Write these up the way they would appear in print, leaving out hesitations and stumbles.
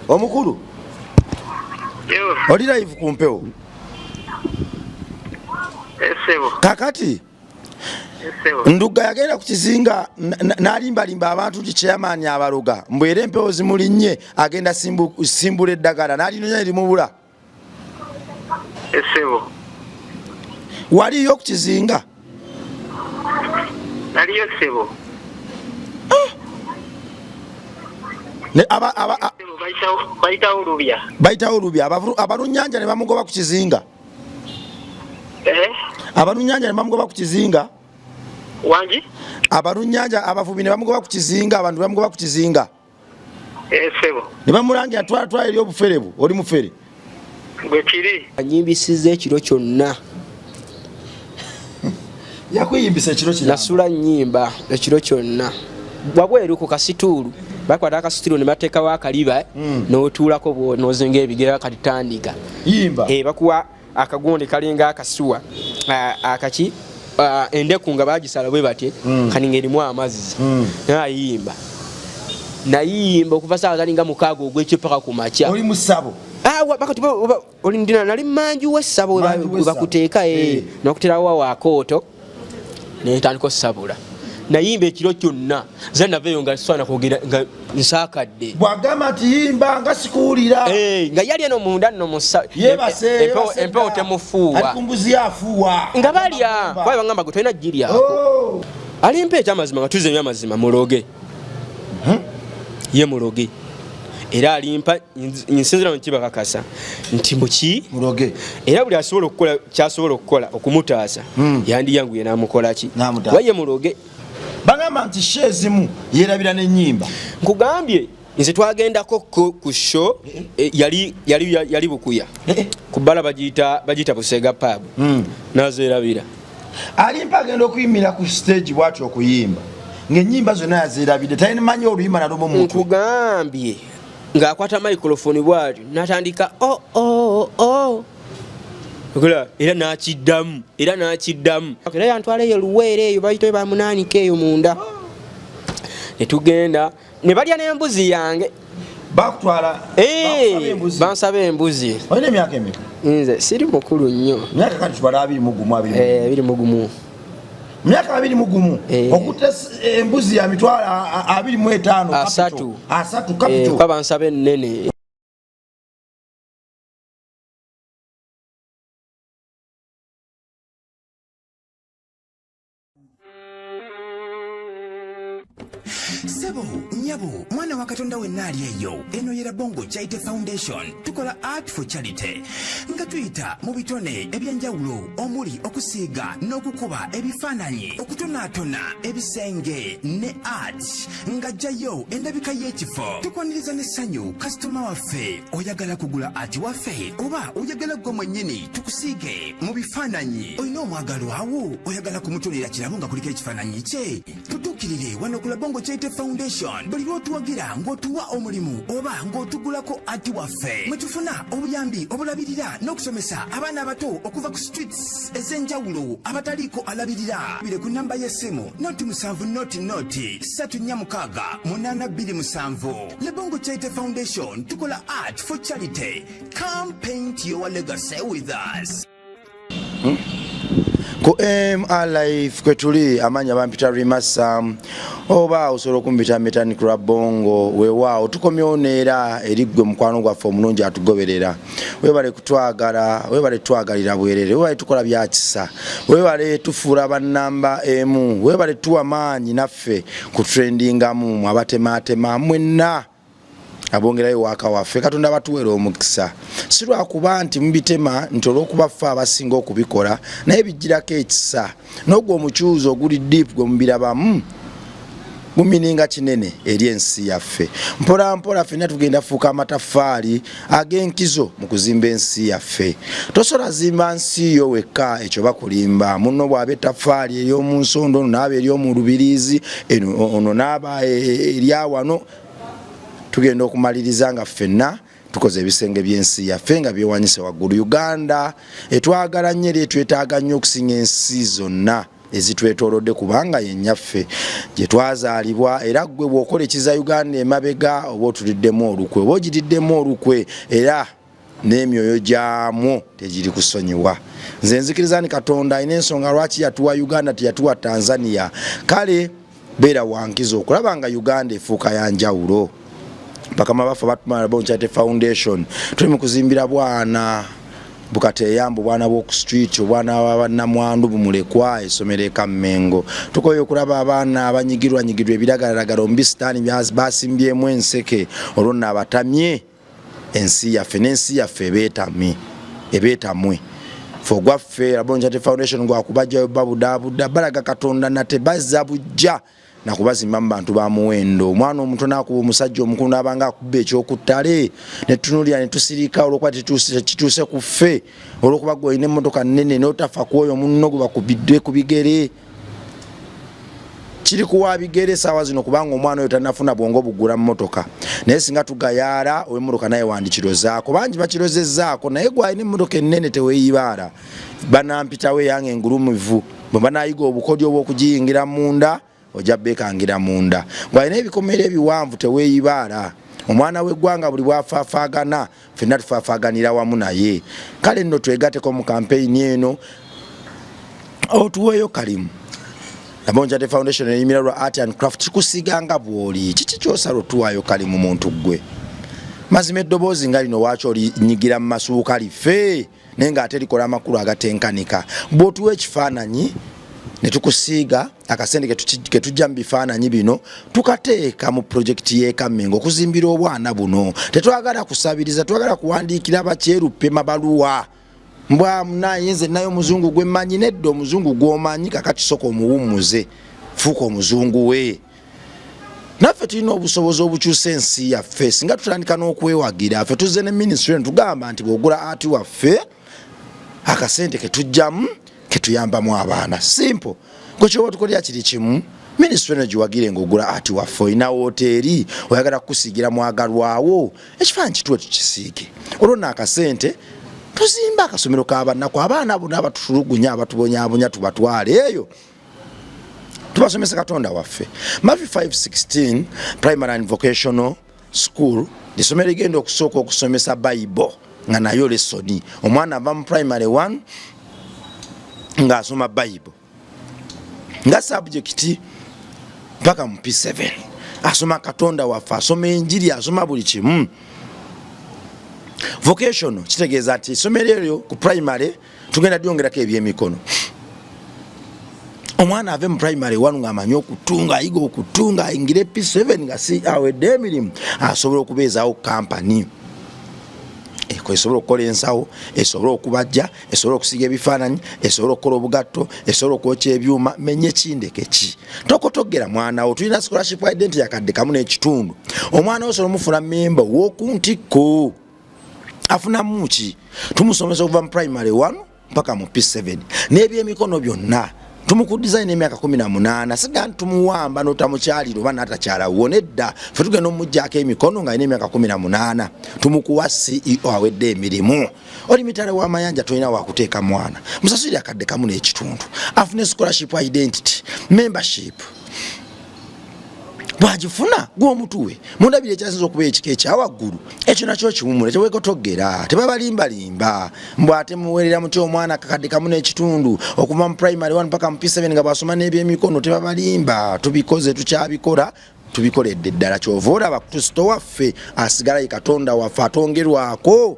Omukulu oli live ku mpewo. Kakati Ndugga yagenda ku kizinga n'alimbalimba abantu nti chairman abaloga mbu era empewo zimulinnye agenda simbula eddagala n'alinonya erimubula. Esebo. Waliyo ku kizinga? Naliyo sebo. Ah! Ne aba aba bayitawo lubya. Bayitawo lubya abalunyanja ne bamugoba ku kizinga. Eh? Abalunyanja ne bamugoba ku kizinga. Wangi? Abalunyanja abavubi ne bamugoba ku kizinga, abantu bamugoba ku kizinga. Eh, sebo. Ne bamulangira twala twala eri obufere bwo, oli mufere. Bwe kiri. Anyimbisizza ekiro kyonna. Yakuyimbisa ekiro kino. Nasula nnyimba ekiro kyonna. Wabweru ku kasituulu bakwata akasituulu ne bateekawo akaliba n'otuulako n'ozinga ebigere kati tandika. Yimba. Eh, bakuwa akagundi kalinga akasuwa akaki endeku nga bagisala bwe batye kati ng'erimu amazzi. Nayimba. Nayimba okuva saawa zalinga 6 ogw'ekiro paka ku makya. Oli mu ssabo? Bakati oli ndina nali manju w'essabo Manju we w'essabo. bakuteeka, n'okuterawo awo akooto ne ntandika ossabula. Nayimba ekiro kyonna, nze naveeyo nga sisobola kwogera nga nsaakadde. Bw'agamba nti yimba nga sikuwulira. Nga yali eno munda nno mu Yeebase, yeebase empewo dda. temufuuwa. Ali ku mbuzi ye afuuwa. Nga balya, kuba bangamba gwe tolina giryako. Alimpa ekyamazima nga tuzze ebyamazima muloge. Ye muloge. Era alimpa nsinzira mu kibakakasa nti muki muloge. Era buli asobola okukola kyasobola okukola okumutaasa, yandiyanguye n'amukola ki? N'amutaasa. Kuba ye muloge. Bagamba nti show ezimu yeerabira n'ennyimba. Nkugambye nze twagendako ku show, yali Bukuya. Ku bbala bagiyita Busega Pub. N'azeerabira. Alimpa agenda okuyimirira ku stage bw'atyo okuyimba ng'ennyimba zonna yazeerabidde, talina manyi oluyimba na lumu mu mutwe. Nkugambye ng'akwata microphone bw'atyo n'atandika o, o, o. Okola, era n'akiddamu, era n'akiddamu. Era yantwala eyo Luweero eyo bayitayo bamunaanika eyo munda. Ne tugenda ne balya n'embuzi yange. Bakutwala, bakusaba embuzi. Bansaba embuzi. Olina emyaka emeka? Nze siri mukulu nnyo. Myaka kati tubala abiri mu gumu, abiri mu gumu. Abiri mu gumu. Myaka abiri mu gumu. Okutta embuzi ya mitwalo 25 capital. Asatu. Asatu capital. Kuba bansaba ennene. Sebo, nyabo, mwana wa Katonda wenna ali eyo, eno ye Rabongo Charity Foundation. Tukola art for charity nga tuyita mu bitone ebyenjawulo omuli okusiiga n'okukuba ebifaananyi, okutonaatona ebisenge ne art nga jjayo endabika y'ekifo. Tukwaniriza n'essanyu kasitoma waffe. Oyagala kugula art waffe oba oyagala ggwe mwennyini tukusiige mu bifaananyi? Olina omwagalwa wo oyagala kumutonera kirabo nga kuliko ekifaananyi kye? Tutuukirire wano ku Labongo Charity Foundation. Buli lw'otuwagira ng'otuwa omulimu oba ng'otugulako art waffe, mwe tufuna obuyambi obulabirira n'okusomesa abaana abato okuva ku streets ez'enjawulo abataliiko alabirira. Bire ku namba y'essimu 0 7 0 0 3 4 6 8 2 7. Labongo Charity Foundation, tukola art for charity. Come paint your legacy with us. Ku MR Life kwe tuli, amanya bampita Rima Sam oba osobola okumpita Metanik Rabongo. Weewaawo tukomyewo neera eri ggwe mukwano gwaffe omulungi atugoberera. Weebale kutwagala, weebale twagalira bwerere, weebale tukola bya kisa, weebale tufuula bannamba emu, weebale tuwa maanyi naffe kutrendingamu abatemaatema mwenna abongerayo waaka waffe. Katonda batuweera omukisa, si lwakuba nti mubitema nti olw'okuba ffe abasinga okubikola, naye bijjirako ekisa n'ogwo omukyuzi oguli deep gwe mubirabamu gumininga kinene eri ensi yaffe. Mpola mpola ffenna tugenda fuuka amataffaali ag'enkizo mu kuzimba ensi yaffe. Tosobola zimba nsi yo wekka, ekyo bakulimba. Munno bw'aba ettaffaali ery'omu nsondo, ono n'aba ery'omu lubiriizi, ono n'aba erya wano, tugenda okumaliriza nga ffenna tukoze ebisenge by'ensi yaffe nga byewanyise waggulu. Uganda etwagala nnyo era etwetaaga nnyo okusinga ensi zonna. Ezitwetoolodde kubanga ye nnyaffe gye twazaalibwa era ggwe bw'okola ekiza Uganda emabega oba otuliddemu olukwe oba ogiriddemu olukwe era n'emyoyo gyamwo tegiri kusonyiwa. Nze nzikiriza ni Katonda alina ensonga lwaki yatuwa Uganda teyatuwa Tanzania. Kale beera wankizo okulaba nga Uganda efuuka ya njawulo. Bakama baffe abatumala Bon Charity Foundation tuli mu kuzimbira bwana bukateyamba obwana bw'oku street obwana bwabannamwandu bumulekwa essomero e Kammengo. Tukoye okulaba abaana abanyigirwanyigirwa ebiragalalagala omubi sitaani basimbyemu enseke olwo nno abatamye ensi yaffe n'ensi yaffe ebeetame ebeetamwe fe ogwaffe Rabon Charity Foundation gwakubajjayo babudaabuda balaga Katonda nate bazza bujja nakubazimba mu bantu ba muwendo. Omwana omuto n'akuba omusajja omukulu n'abanga akuba ekyokuttale ne tutunulira ne tusirika olw'okuba kituuse ku ffe olw'okuba gwe olina emmotoka nnene n'otafa ku oyo munno gwe bakubidde ku bigere. Kiri kuwa bigere saawa zino kubanga omwana oyo tanafuna bwongo bugula mmotoka, naye singa tugayaala ow'emmotoka naye wandikirozaako. Bangi bakirozezzaako naye gwalina emmotoka ennene teweeyibaala. Banampitawo eyange engulumivu bwe banaayiga obukodyo obw'okugiyingira munda ojja bekangira munda. Gwalina ebikomera ebiwanvu teweeyibaala. Omwana w'eggwanga buli bw'afaafaagana ffenna tufaafaaganira wamu naye. Kale nno twegateko mu kampeyini eno otuweeyo kalimu. Rabon Charity Foundation eyimira lwa art and craft kikusiiga nga bw'oli. Kiki ky'osala otuwaayo kalimu muntu ggwe? Mazima eddoboozi nga lino waaki olinyigira mu masuuka life naye ng'ate likola amakulu agatenkanika. Bw'otuwa ekifaananyi ne tukusiiga akasente ke tujja mu bifaananyi bino tukateeka mu pulojekiti y'e Kammengo okuzimbira obwana buno. Tetwagala kusabiriza, twagala kuwandiikira bakyeruppe mabaluwa. Mbwa munaye nze naye omuzungu gwe mmanyi. Nedda, omuzungu gw'omanyi kakati soka omuwummuze, fuuka omuzungu we. Naffe tulina obusobozi obukyusa ensi yaffe singa tutandika n'okwewagira. Ffe tuzze ne minisitule eno tugamba nti bw'ogula ati waffe akasente ketujjamu ketuyambamu abaana. Simple, gwe kyoba tukolera kiri kimu. Minisitule eno giwagire ng'ogula ati waffe. Olina woteeri oyagala kukusiigira mwagalwawo ekifaananyi kituwe tukisiige, olwo nno akasente tuzimbe akasomero k'abannaku, abaana bona abatutulugunya abatubonyabonya tubatwale eyo tubasomese Katonda waffe. Mavi 516 Primary and Vocational School lisomero ligenda okusooka okusomesa Bible nga nayo lesoni. Omwana ava mu primary 1 ng'asoma Bible nga subject mpaka mu P7 asoma Katonda waffe, asoma enjiri, asoma buli kimu. Vocational kitegeeza nti essomero eryo ku primary tugenda lyongerako ebyemikono. Omwana ave mu primary 1 ng'amanyi okutunga, ayiga okutunga, ayingire P7 nga si awedde emirimu, asobola okubeezaawo kampani esobola okukola ensawo, esobola okubajja, esobola okusiiga ebifaananyi, esobola okukola obugatto, esobola okwokya ebyuma. Menye kindeke ki tokotogera mwana wo. Tulina scholarship identity yakadde kamu n'ekitundu. Omwana wo osobola omufuna memba ow'oku ntikko, afunamu ki? Tumusomesa okuva mu primary 1 mpaka mu P7 n'ebyemikono byonna tumukudizayo n'emyaka 18. Siga nti tumuwamba n'otamukyalira oba n'atakyalawo, nedda. Ffe tugenda omuggyako emikono ng'alina emyaka 18, tumukuwa CEO awedde emirimu. Oli mitale w'amayanja tolina wakuteeka mwana, musasulire akadde kamu n'ekitundu afune scholarship identity membership. Bwagifuna gwomutuwe mundabire ekyasinza okuba ekika ekyawaggulu, ekyo nakyo kiwumule tewekotogera. Tebabalimbalimba mbw ate muwerera mutya omwana akakadde kamu n'ekitundu okuva mu primary 1 mpaka mu P7 nga bwasoma n'ebyemikono. Tebabalimba, tubikoze, tukyabikola, tubikoledde ddala. Kyova olaba Kristo waffe asigala ye Katonda waffe atongerwako,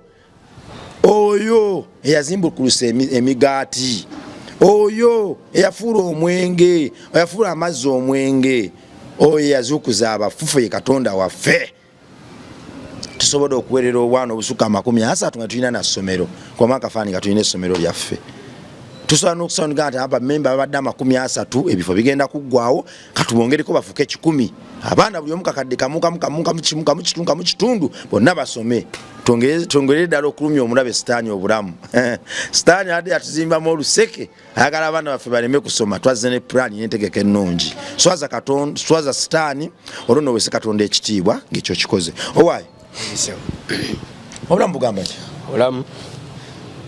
oyo eyazimbukulusa emigaati, oyo eyafuula omwenge, eyafuula amazzi omwenge, oyo eyazuukuza abafufu ye Katonda waffe. Tusobodde okuwerera obwana obusukka 30 nga tulina na ssomero kubamu akafaani nga tulina essomero lyaffe. Tusobola n'okusanga nti abamemba babadde 30, ebifo bigenda kuggwawo, katubongereko bafuke 100. Abaana buli omu kakadde kamu kamu kamu kamu kimu kamu kitundu kamu kitundu, bonna basome. Twongerere ddala okulumya omulabe sitaani obulamu. Sitaani adde yatuzimbamu oluseke, ayagala abaana baffe baleme kusoma. Twazze ne pulaani n'entegeka ennungi. Swaza Katonda, swaza sitaani, olwo nno wese Katonda ekitiibwa ng'ekyo kikoze. Owaaye, obulamu bugamba ki? Obulamu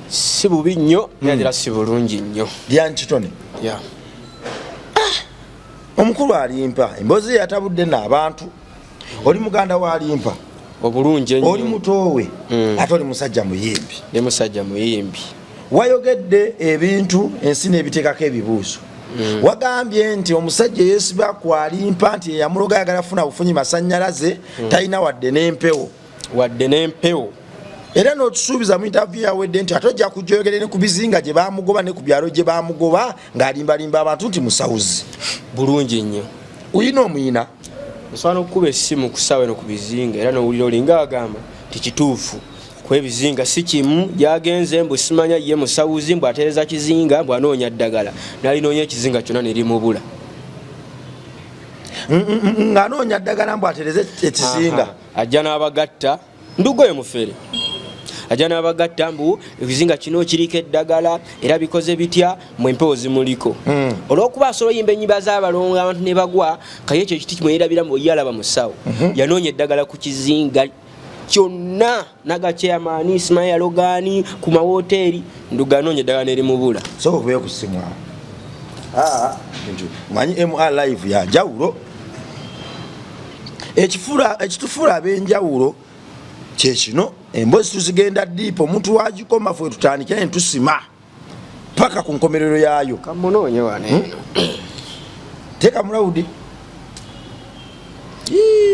si bubi nnyo naye era si bulungi nnyo. Lyankitone. Yeah. Omukulu Alimpa, emboozi ye yatabudde n'abantu. Oli muganda wa Alimpa? Obulungi ennyo. Oli mutoowe? Ate oli musajja muyimbi? Ndi musajja muyimbi. Wayogedde ebintu ensi n'ebiteekako ebibuuzo. Wagambye nti omusajja eyesiba ku Alimpa nti eyamuloga ayagala funa bufunyi masannyalaze, talina wadde n'empewo. Wadde n'empewo. Era n'otusuubiza mu interview yawedde nti ate ojja kujja ne ku bizinga gye bamugoba ne ku byalo gye bamugoba ng'alimbalimba abantu nti musawuzi. Bulungi nnyo. Uyina omuyina? Osobola n'okukuba essimu ku ssaawa eno ku bizinga era n'owulira olinga agamba nti kituufu, kuba ebizinga si kimu. Gyagenze mbu simanya ye musawuzi, mbu ateereza kizinga, mbu anoonya ddagala, n'alinoonya ekizinga kyonna ne limubula. Ng'anoonya ddagala mbu atereze ekizinga? Aha. Ajja n'abagatta ndugoye mufere, ajja n'abagatta mbu ekizinga kino kiriko eddagala era bikoze bitya, mwe empewo zimuliko. Olw'okuba asobola oyimba ennyimba z'abalongo abantu ne bagwa, kaye ekyo ekiti kimweyerabira mbu ye alaba musawo. Yanoonya eddagala ku kizinga kyonna, naga chairman Ismail Alogani ku mawoteeri, nduga anoonya eddagala nerimubula. Soka okubeyo ku ssimu awo. Ah, nti manyi MR Live ya njawulo. Ekitufuula ab'enjawulo kyekino, emboozi tuzigenda deep, omuntu wagikoma ffe tutandikira ne tusima paka ku nkomerero yaayo. Kamunoonye wano eno. Teeka mulawudi.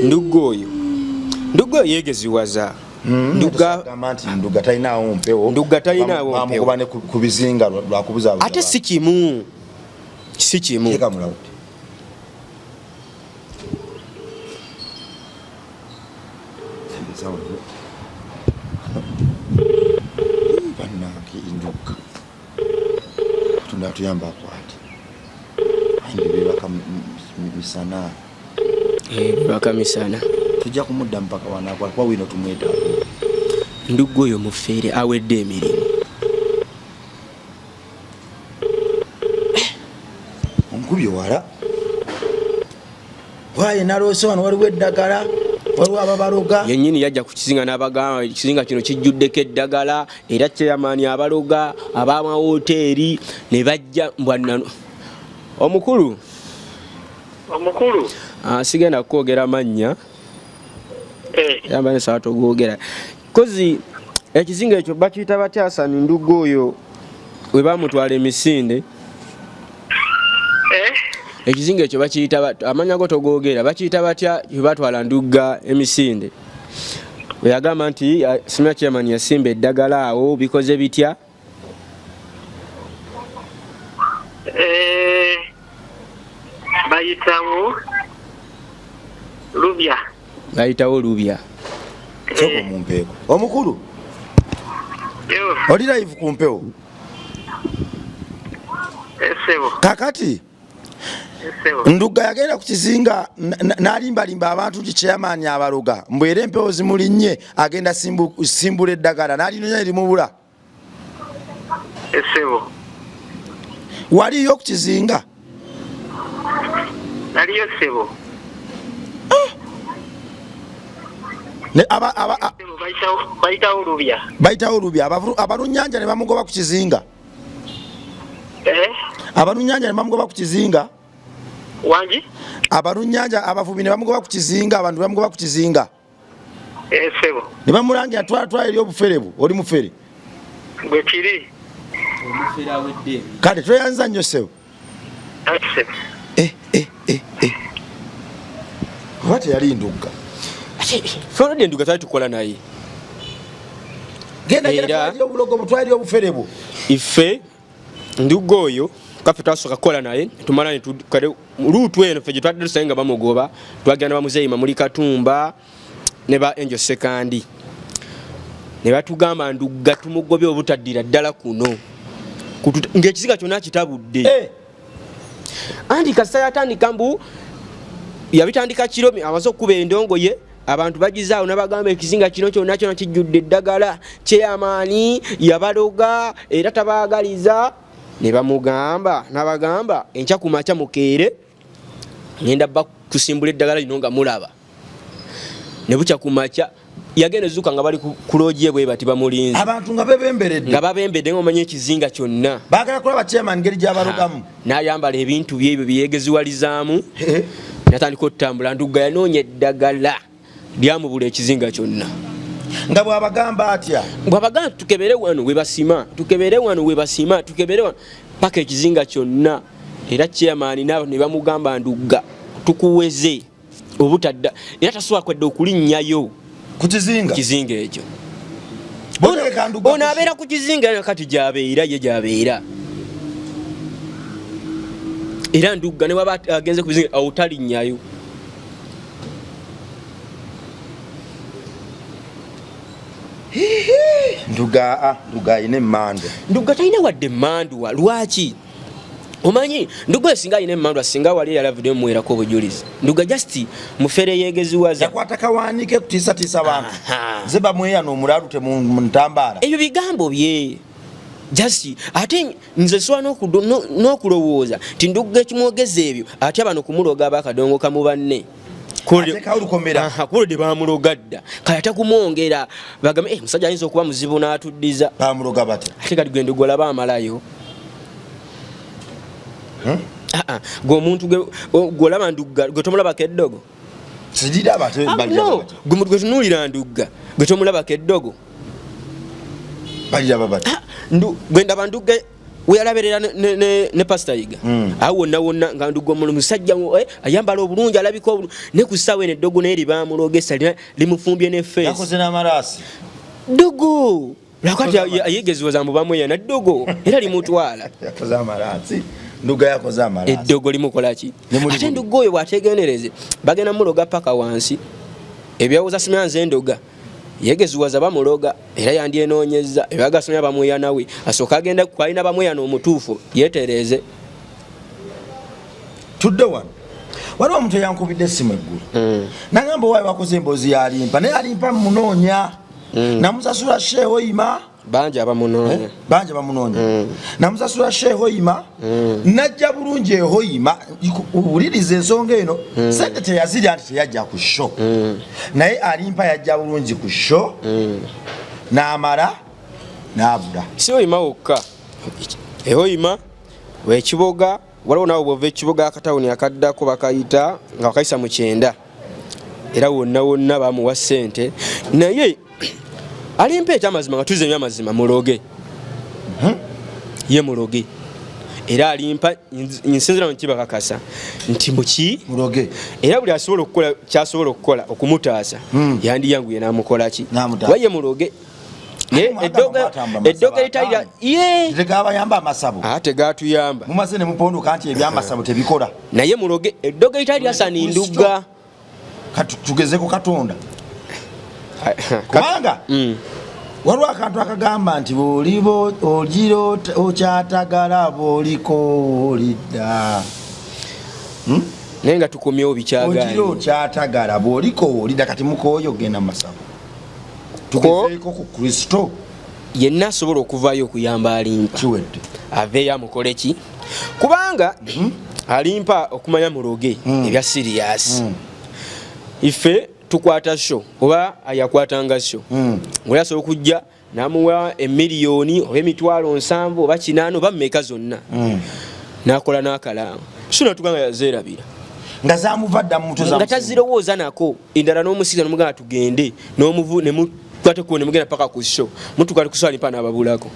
Ndugga oyo, Ndugga oyo yeegeziwaza. Ndugga gamba nti Ndugga talinaawo mpewo. Ndugga talinaawo mpewo. Bamugoba ne ku bizinga lwakubuzaabuza. Ate si kimu, si kimu. Teeka mulawudi. Bannange, Ndugga Katonda atuyamba akwate. Ayimbi bebaka misana. Eh, bebaka misana. Tujja kumudda mpaka wanakwata, kuba wino tumwetaaga. Ndugga oyo mufeere, awedde emirimu. Omukubye wala waye naloose wano waliwo eddagala, waliwo ababaloga. Yennyini yajja ku kizinga n'abagamba ekizinga kino kijjuddeko eddagala era chairman abaloga ab'amawoteeri ne bajja mbwanano. Omukulu. Omukulu. Ah, sigenda kukwogera mannya. Yamba ne sawa togwogera kozi ekizinga ekyo bakiyita batya? Asani Ndugga oyo we bamutwala emisinde. Ekizinga ekyo bakiyita amanya go togwogera, bakiyita batya we batwala Ndugga emisinde? Weyagamba nti simya chairman yasimba eddagala awo, bikoze bitya? Bayitawo Lubya. Bayitawo Lubya. Sooka omumpeeko omukulu. Yo. Oli live ku mpewo. Sebo. Kakati Sebo. Ndugga yagenda ku kizinga n'alimbalimba abantu nti chairman abaloga, mbu era empewo zimulinnye, agenda simbula eddagala, n'alinonya erimubula. Sebo. Waliyo ku kizinga? Naliyo sebo. Ne aba, aba, a, Sebo, bayitawo Lubya. Bayitawo Lubya. Abalunyanja ne bamugoba ku kizinga. Abalunyanja ne bamugoba ku kizinga. Wangi? Abalunyanja abavubi ne bamugoba ku kizinga, abantu ne bamugoba ku kizinga. Sebo. Ne bamulangira twala twala eri obufere bwo, oli mufere. Bwe kiri. Omufere awedde. Kale tweyanza nnyo sebo. Ati sebo. Oba teyali Ndugga? Ffe olwedde Ndugga twali tukola naye. Genda, genda, Era twala eri obulogo bwo, twala eri obufere bwo. Ife Ndugga oyo kaffe twasooka kukola naye, tumala ne kale luutu eno ffe gye twadde tusange nga bamugoba, twagenda bamuzeeyi Mamuli Katumba ne ba Angel Sekandi ne batugamba Ndugga tumugobye obutaddira ddala kuno, ng'ekiziga kyonna kitabudde. Anti kasita yatandika mbu yabitandika kiro, amaze okukuba endongo ye, abantu bagizaawo n'abagamba ekizinga kino kyonna kyonna kijjudde eddagala, chairman yabaloga era tabaagaliza. Ne bamugamba n'abagamba enkya ku makya mukeere ngenda ba kusimbula eddagala lino nga mulaba. Ne bukya ku makya Yagenda ezuka nga bali ku loogi ye bwe bati bamulinze. Abantu nga bebemberedde. Nga babembedde nga omanyi ekizinga kyonna. Baagala kulaba chairman ngeri gy'abalogamu. N'ayambala ebintu bye ebyo byeyegeziwalizaamu. Natandika okutambula. Ndugga yanoonya eddagala lyamubula ekizinga kyonna. Nga bw'abagamba atya? Bw'abagamba tukebere wano we basima, tukebere wano we basima, tukebere wano paka ekizinga kyonna. Era chairman n'abantu ne bamugamba Ndugga tukuweze obutadda, era tasobola kwedda okulinnyayo ku kizinga. Kizinga ekyo. Ono abeera ku kizinga era kati gy'abeera ye gy'abeera. Era Ndugga ne waba agenze ku bizinga awo talinnyayo. Ndugga Ndugga alina emmandwa. Ndugga talina wadde emmandwa. Lwaki? Omanyi Ndugga oyo singa alina emmandwa singa wali yalavudde muwerako obujulizi. Ndugga just mufere yeegeziwaza. Yakwata kawaanike kutiisatiisa abantu. Nze bamweyana omulalu temuntambaala. Ebyo bigambo bye. Just ate nze sobola n'okulowooza nti Ndugga ekimwogeza ebyo atya bano kumuloga abakadongo kamu banne. Kulode bamuloga dda kale ate kumwongera bagambe musajja ayinza okuba muzibu n'atuddiza. Bamuloga batya? Ate kati gwe Ndugga olaba amalayo. Gwe omuntu gwolaba Ndugga gwe tomulabako eddogo? Siriraba ate baliraba batya? Gwe muntu gwe tunuulira Ndugga gwe tomulabako eddogo? Baliraba batya? Gwe ndaba Ndugga weyalaberera ne Pastor Yiga. Awo wonna wonna nga Ndugga omulungi musajja ayambala obulungi alabika obulungi ne ku ssaawa eno eddogo naye libamulogesa limufumbye ne face. Yakoze n'amalaasi. Ddogo. Lwakati ayegeziwaza mbu bamweyana ddogo era limutwala. Yakoze amalaasi. Ndugga yakoze amalaasi. Eddogo limukola ki? Ate Ndugga oyo bw'ateegendereze bagenda muloga paka wansi. Ebyawoza simya nze ndoga. Yegeziwaza bamuloga era yandyenoonyezza ebyaga simya bamweyana we asooka agenda kwalina bamweyana omutuufu yeetereeze. Tudde wano. Waliwo omuntu eyankubidde essimu eggulo. Nagamba owaayi wakoze emboozi ya Alimpa naye Alimpa munoonya. Namusasula Sheikh Oyima. Bangi abamunoonya. Bangi abamunoonya. Namusasula Sheikh Oyima. Najja bulungi Ehoyima. Wuliriza ensonga eno. Sente teyazirya nti teyajja ku show. Naye Alimpa yajja bulungi ku show. N'amala n'abula. Si Hoima wokka. Ehoyima wekiboga waliwo naawe bw'ova ekiboga akatawuni akaddako bakayita nga bakayisa mu 90. Era wonna wonna bamuwa ssente. Naye Alimpa ekyamazima nga tuzze ebyamazima muloge. Ye muloge. Era Alimpa nsinzira mu kibakakasa nti muki muloge. Era buli asobola okukola kyasobola okukola okumutaasa yandiyanguye n'amukola ki? N'amutaasa. Kuba ye muloge. Naye eddogo eritalira ye tegabayamba amasabo. Tegatuyamba. Mumaze ne mupondoka nti ebyamasabo tebikola. Naye muloge eddogo eritali Hassan Ndugga. Kati tugeze ku Katonda. Kubanga waliwo akantu akagamba nti bw'oliba ogira okyatagala bw'oliko olidda. Naye nga tukomyewo bikyagaanye. Ogira okyatagala bw'oliko olidda kati mukooyo ogenda mu masabo. Tugezeeko ku Kristo. Yenna asobola okuvaayo okuyamba Alimpa. Kiwedde. Aveeyo amukole ki? Kubanga Alimpa okumanya muloge ebya serious. Ife tukwata show oba ayakwatanga show. Ng'oli asobola okujja n'amuwa emiliyoni oba emitwalo 70 oba 8 oba mmeka zonna. N'akola n'akalaamu. So natugamba yazeerabira. Nga zamuva dda mu mutwe Nga tazirowooza nako. Endala n'omusiza n'omugamba tugende n'omuvu ne mukwate ku ne mugenda paka ku show. Mutuka ku show Alimpa n'ababulako.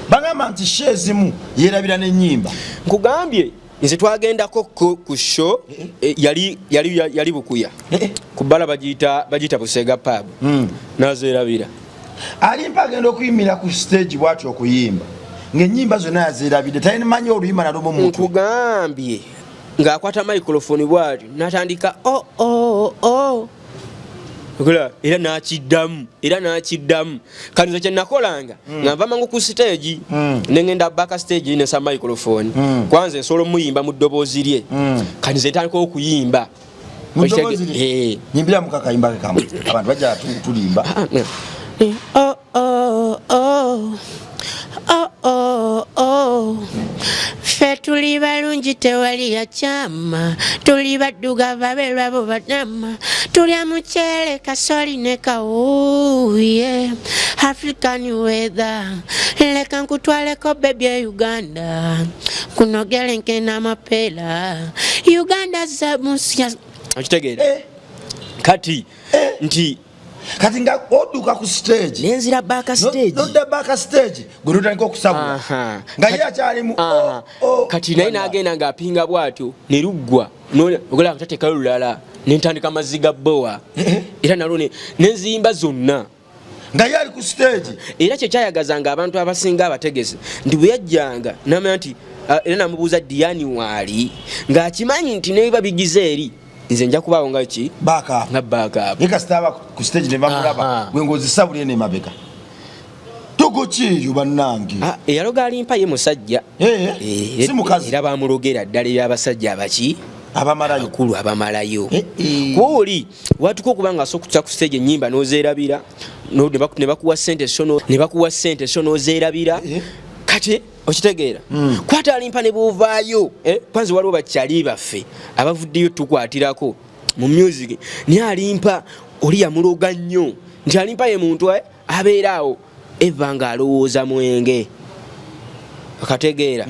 Bagamba nti show ezimu yeerabira n'ennyimba. Nkugambye nze twagendako ku show, yali Bukuya. Ku bbala bagiyita Busega pub. N'azeerabira. Alimpa agenda okuyimira ku stage bw'atyo okuyimba. Ng'ennyimba zonna yazeerabidde, talina manyi oluyimba na lumu mu mutwe. Nkugambye ng'akwata microphone bw'atyo n'atandika oh, oh, oh. Era n'akiddamu, era n'akiddamu. Kati nze kye nakolanga, nga nva mangu ku stage, ne ngenda back stage ne sa microphone. Kwanza nsobola omuyimba mu ddoboozi lye. Kati nze ntandika okuyimba. Mu ddoboozi lye? Nyimbira mu kakayimba ke kamu. Abantu bajja tulimba. Oh, oh, oh. Oh, oh, oh. Ffe tuli Tuli balungi tewali yakyama, tuli baddugavu abeerwabo banama, tulya muceere kasoli ne kawuuye, African weather. Leka nkutwaleko baby e Uganda, kunogere nkena amapeera, Uganda zabusi. Okitegeera? Kati nti Kati nga odduka ku stage, nenzira back stage. Nodda back stage, gwe notandika okusabula nga ye akyalimu. Oh, oh, Kati naye nagenda ng'apinga bw'atyo ne luggwa, ogola tateekayo lulala, nentandika amazzi ga bowa. Era nalwo nenziyimba zonna. Nga ye ali ku stage. Era kyekyayagazanga abantu abasinga abategese nti bwe yajjanga namanya nti era namubuuza Diani waali, ng'akimanyi nti nebiba bigize eri nze nja kubaawo nga ki Backup. Nga backup. Ye kasita aba ku stage ne bamulaba, gwe ng'ozisabula eno emabega togokiiyo bannange. Ah, eyaloga alimpa ye musajja. Si mukazi. Era bamulogera ddala ebyabasajja abaki Abamalayo. Abakulu abamalayo. Eh. Kuba oli watuka okuba nga asobola okututa ku stage enyimba n'ozeerabira, ne bakuwa sente so ne bakuwa sente so n'ozeerabira. Kati okitegeera? Kwata alimpa ne bwovaayo, kwanza waliwo bakyali baffe abavuddeyo tukwatirako mu music, naye alimpa oli yamuloga nnyo nti alimpa ye muntu abeera awo eva ng'alowooza mwenge, okategeera?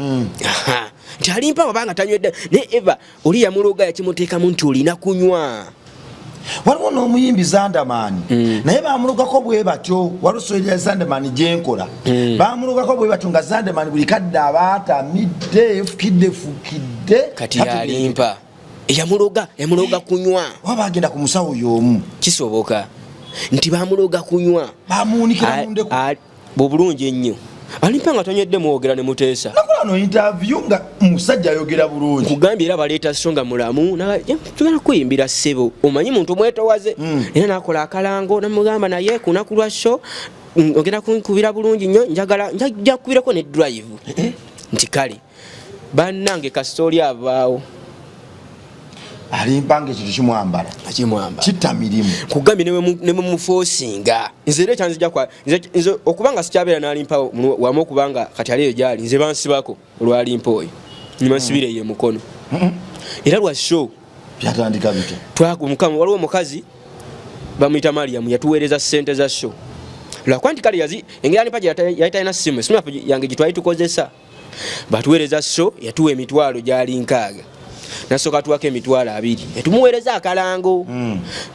Aha. Nti alimpa wabanga tanywedde, naye eva oli yamuloga yakimuteekamu nti olina kunywa. Waliwo n'omuyimbi Zandamani, naye bamulugako bwe batyo. Waliwo story ya Zandamani gyenkola, bamulugako bwe batyo nga Zandamani buli kadde abaatamidde efukidde fukidde. Kati yalimpa eyamuloga, yamuloga kunywa. Oba bagenda ku musawo y'omu. Kisoboka nti bamuloga kunywa. Bamuwunikira mu ndeku. Bwobulungi ennyo alimpa nga tonywedde mwogera ne muteesa. Nakola no interview nga musajja ayogera bulungi. Kugambye era baleeta so nga mulamu, tugenda kuyimbira ssebo, omanyi muntu mwetowaze. Era nakola akalango namugamba naye ku lunaku lwa show ogenda kunkubira bulungi nnyo, njagala njajja kukubirako ne drive. Nti kale bannange kasita oli avaawo. Alimpa nga ekintu kimwambala. Akimwamba. Kitta mirimu. Kugambye ne mumufoosinga nze era ekyanzija kwa nze okuba nga sikyabeera n'alimpa wamu, okuba nga kati aliyo gyali nze bansibako olwalimpa oyo nyuma nsibira eyo emukono era lwa show. Byatandika bitya? Mukama, waliwo omukazi bamuyita Mariam, yatuweereza sente za show lwakuba nti kale yazi engeri alimpa gye yali talina simu, esimu yaffe yange gye twali tukozesa. Batuweereza show, yatuwa emitwalo gyali 60, nasooka tuwako emitwalo 20 netumuweereza akalango,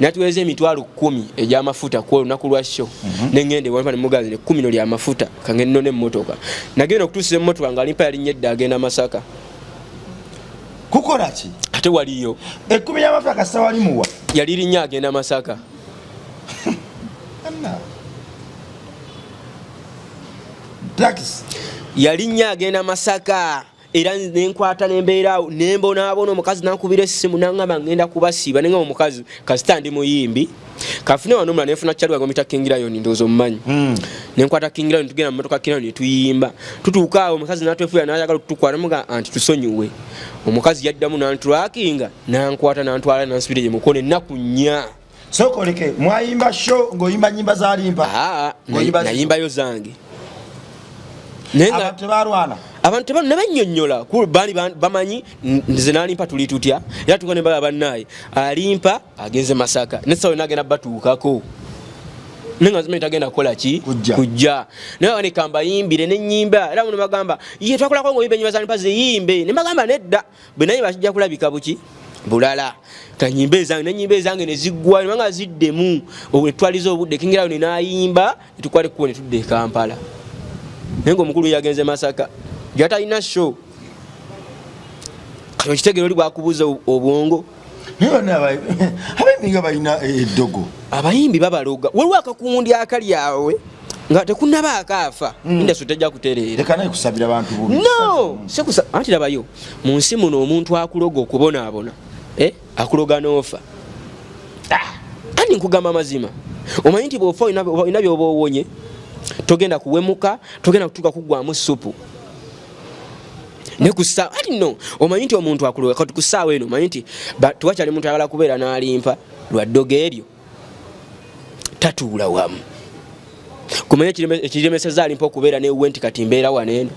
natuweereza emitwalo 10 egy'amafuta ku olunaku lwa show. Nengenda ewampa nemugazi ne 10 no lyamafuta kangende none emmotoka. Nagenda okutuusa emmotoka nga alimpa yalinnya edda agenda Masaka. Kukola ki? Ate waliyo. 10 y'amafuta kasita wali muwa. Yalirinnya agenda Masaka. Anna. Taxi. Yalinnya agenda Masaka era nenkwata nembeera awo nembonaabona. Omukazi nankubira essimu nangamba ngenda kubasiiba, nengamba omukazi kasita ndi muyimbi kafune wano omulala. Nenfuna kyali wange omuyita King Lion, ndowooza omumanyi. Nenkwata King Lion, tugenda mu motoka King Lion netuyimba, tutuuka awo omukazi natwefuya nayagala okutukwata, muga anti tusonyiwe. Omukazi yaddamu nantrakinga nankwata nantwala nansibira ye mukono ennaku 4. Sooka oleke, mwayimba show ng'oyimba nyimba zalimpa? Aa, Ng'oyimba zizo? Nayimbayo zange. Naye nga Abantu tebalwana? Abantu ne bannyonnyola ku baali bamanyi nze n'alimpa tuli tutya, era tuka ne baba bannaaye alimpa agenze Masaka nesawe nagenda batuukako, naye nga nzimanyi tagenda kukola ki. Kujja. Kujja naye banika mbayimbire nenyimba, era muno bagamba ye twakolako ngaoyimba enyimba zalimpa ziyimbe, ne bagamba nedda bwe naye bakijja kulabika buki bulala kanyimba ezange, nenyimba ezange neziggwa nebanga ziddemu etwaliza obudde kingirayo nenayimba netukwata ekkubo netudda e Kampala, naye nga omukulu yagenze Masaka gyatalina show. Kati okitegeera oli bwakubuza obwongo. Naye bano abayimbi nga balina eddogo. Abayimbi babaloga, waliwo akakundi akali awe nga tekunaba akaafa, industry tejja kutereera. Leka naye kusabira bantu bubi. No, sikusa anti labayo mu nsi muno omuntu akuloga okubonaabona, akuloga n'ofa. Andi nkugamba amazima, omanyi nti bw'ofa olina byoba owonye, togenda kuwemuka, togenda kutuuka kuggwamu supu ne ku ssaawa ati no omanyi nti omuntu akuloga. Kati ku ssaawa eno omanyi nti tewakyali muntu ayagala kubeera n'alimpa lwa ddogo eryo, tatuula wamu kumanya ekiremeseza alimpa okubeera newe nti kati mbeera wano eno.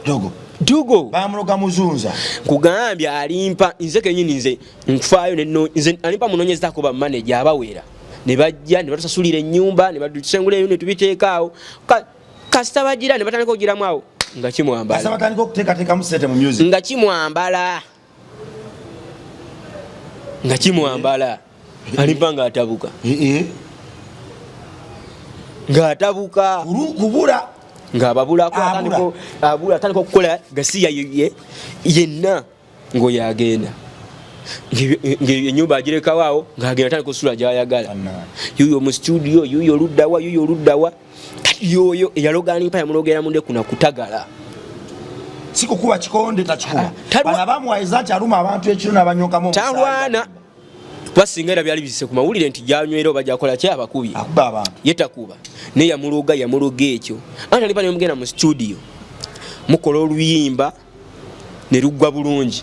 Dogo. Dugo Bamuloga muzunza. Nkugambye alimpa nze kenyini nze nfaayo nze alimpa munonyezako ba manager abawera ne bajja ne batusasulira ennyumba ne batusengula eyo ne tubiteeka awo. Kasita bagira ne batandika okugiramu awo nga kimwambala. Kasita batandika okuteekateekamu ssente mu music. Nga kimwambala. Nga kimwambala. Alimpa ng'atabuka. Ng'atabuka. Kubula. Ng'ababulako, abula, atandika okukola gasiya yenna ng'oyo agenda. Ng'ennyumba agirekawo awo, ng'agenda atandika okusula gy'ayagala. Yuyo mu studio, yuyo oluddawa, yuyo oluddawa. Kati yoyo eyaloga Alimpa yamulogera munde kuna kutagala. Si kukuba kikonde takikuba. Bano abamuwayiza nti aluma abantu ekiro n'abanyokamu omusaayi. Talwana. Kuba singa era byali bizise ku mawulire nti gyanywera oba gyakola ki abakubi. Akuba abantu. Ye takuba. Naye yamuloga, yamuloga ekyo. Anti Alimpa ne mugenda mu studio. Mukola oluyimba ne luggwa bulungi.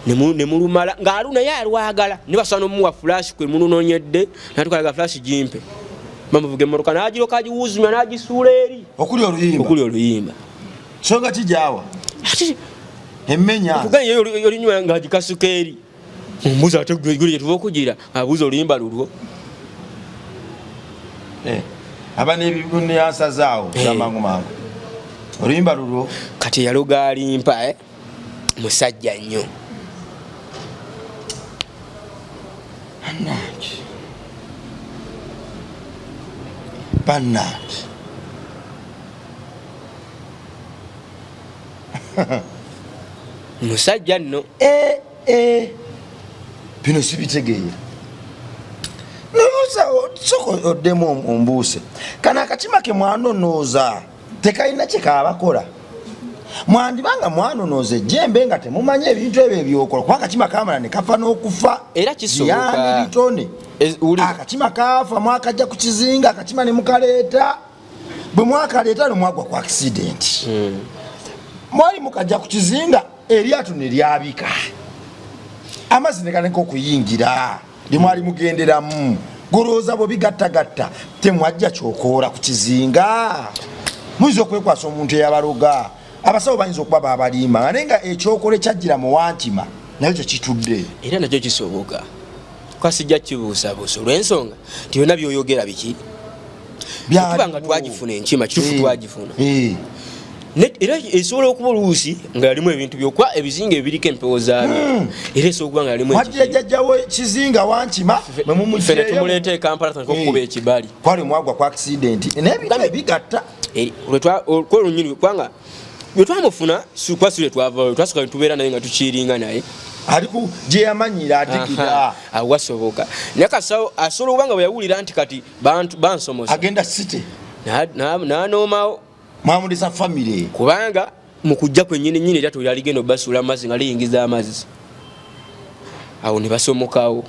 Ne mulumala ng'alu naye alwagala. Ne basobola n'omuwa flash kwe mununonyedde, n'atukalaga flash gimpe. Bamuvuga emmotoka n'agiroka agiwuuzumya n'agisuula eri. Okuli oluyimba. Okuli oluyimba. Songa ki gy'awa? Ate Emmenya. Okuganya ye olunyuma ng'agikasuka eri. Ombuuza ate gwe gye tuva okugira, abuuza oluyimba lulwo. Aba n'ebibunyansa zaawo, z'amangu mangu. Oluyimba lulwo. Kati yaloga Alimpa, Musajja nnyo. Bannange. Bannange. Musajja nno. Bino sibitegeera. Nobuuza, sooka oddemu ombuuse. Kano akakima ke mwanonooza tekalina kye kaabakola. Mwandibanga mwanonooza ejjembe nga temumanyi ebintu ebyo ebyokola, kuba akakima kaamala ne kafa n'okufa. Era kisoboka. Yaani bitone. Akakima kaafa, mwakajja ku kizinga, akakima ne mukaleeta. Bwe mwakaleeta ne mwagwa ku accident. Mwali mukajja ku kizinga, eryato ne lyabika. Amazzi ne galeka okuyingira. Lye mwali mugenderamu. Golowooza bwe bigattagatta, temwajja kyokoola ku kizinga. Muyinza okwekwasa omuntu eyabaloga. Abasawo bayinza okuba baabaliima, naye nga ekyokola ekyajjira mu wankima nayo tekitudde. Era nakyo kisoboka. Kuba sijja kibuusabuusa olw'ensonga nti byonna by'oyogera biki? Byaliwo. Tuba nga twagifuna enkima, kituufu twagifuna. Era esobola okuba oluusi nga yalimu ebintu byokka, ebizinga ebiriko empewo zaabyo. Era esobola okuba nga yalimu Mwajja ekizinga. jjajjawo kizinga wankima, mwe mumuggyeeyo. Ffe ne tumuleeta e Kampala tutandike okukuba ekibali. Kwali mwagwa ku accident. Naye ebintu ebigatta. Lwe kwe lunyini, kubanga lwe twamufuna, kuba si lwe twavaayo, twasooka ne tubeera naye nga tukiringa naye. Ali ku gye yamanyira adigida. Awo wasoboka. Naye kasawo asobola okuba nga bwe yawulira nti kati bansomosa. Agenda city. N'anoomawo. Mwamulisa family. Kubanga mu kujja kwennyini nnyini eryato lyali ligenda obbasuula amazzi nga liyingiza amazzi. Awo ne basomokawo.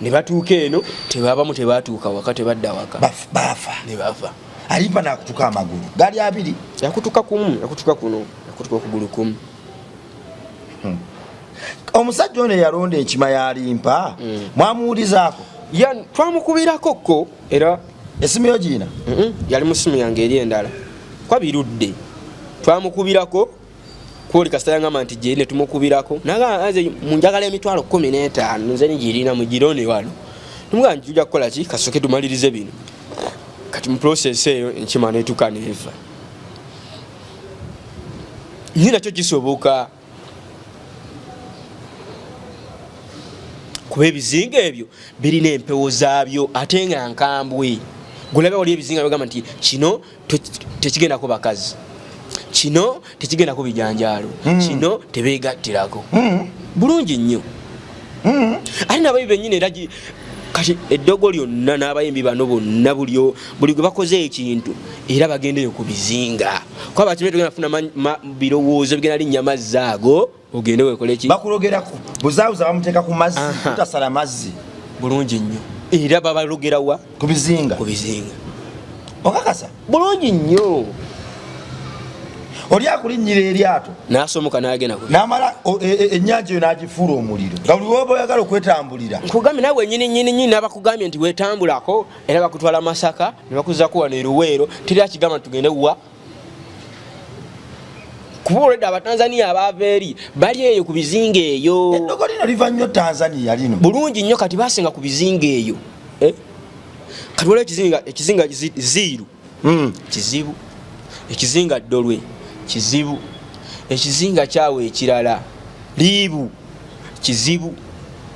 Ne batuuka eno, tebabamu tebaatuuka waka, tebadda waka. Baafa. Ne bafa. Alimpa n'akutuka amagulu. Gaali abiri. Yakutuka kumu, yakutuka kuno, yakutuka okugulu kumu. Omusajja ono eyalonda enkima ya Alimpa, mwamuwulizaako? Ya, twamukubirako ko era Essimu yo giina? Yali mu ssimu yange eri endala. Kwa birudde. Twamukubirako, kwoli kasita yangamba nti gye ne tumukubirako. Nagamba nze munjagala emitwalo 15, nze ngirina mugirone wano. Tumugamba nti tujja kukola ki? Kasooke tumalirize bino. Kati mu process eyo enkima n'etuuka n'eva. Naye nakyo kisoboka. Kuba ebizinga ebyo birina empewo zaabyo ate nga nkambwe. Gulabe wali ebizinga bagamba nti kino tekigendako bakazi, kino tekigendako bijanjaalo, kino tebeegattirako. Bulungi nnyo. Ate n'abayimbi bennyini era kati eddogo lyonna n'abayimbi bano bonna buli gwe bakoze ekintu era bagendeyo ku bizinga. Kuba bakimanyi togenda kufuna birowoozo bigenda linnya mazzi ago ogende weekole ki? Bakulogerako. Buzaabuza bamuteeka ku mazzi, kutasala mazzi. Bulungi nnyo. Era babalogera wa? Ku bizinga. Ku bizinga. Okakasa? Bulungi nnyo. Oli akulinnyira eryato. N'asomoka n'agenda ku bizinga. N'amala ennyanja eyo n'agifuula omuliro. Nga buli w'oba oyagala okwetambulira. Nkugambye nawe nnyini nnyini nnyini n'abakugambye nti weetambulako era bakutwala Masaka ne bakuzaako wano e Luweero, teri akigamba nti tugende wa? Kuba olwedde Abatanzania abaava eri bali eyo ku bizinga eyo. Eddogo lino liva nnyo Tanzania lino. Bulungi nnyo, kati basenga ku bizinga eyo. Eh? Kati waliwo ekizinga Ziiru. Kizibu. Ekizinga Ddolwe kizibu. Ekizinga kyawe ekirala Liibu kizibu.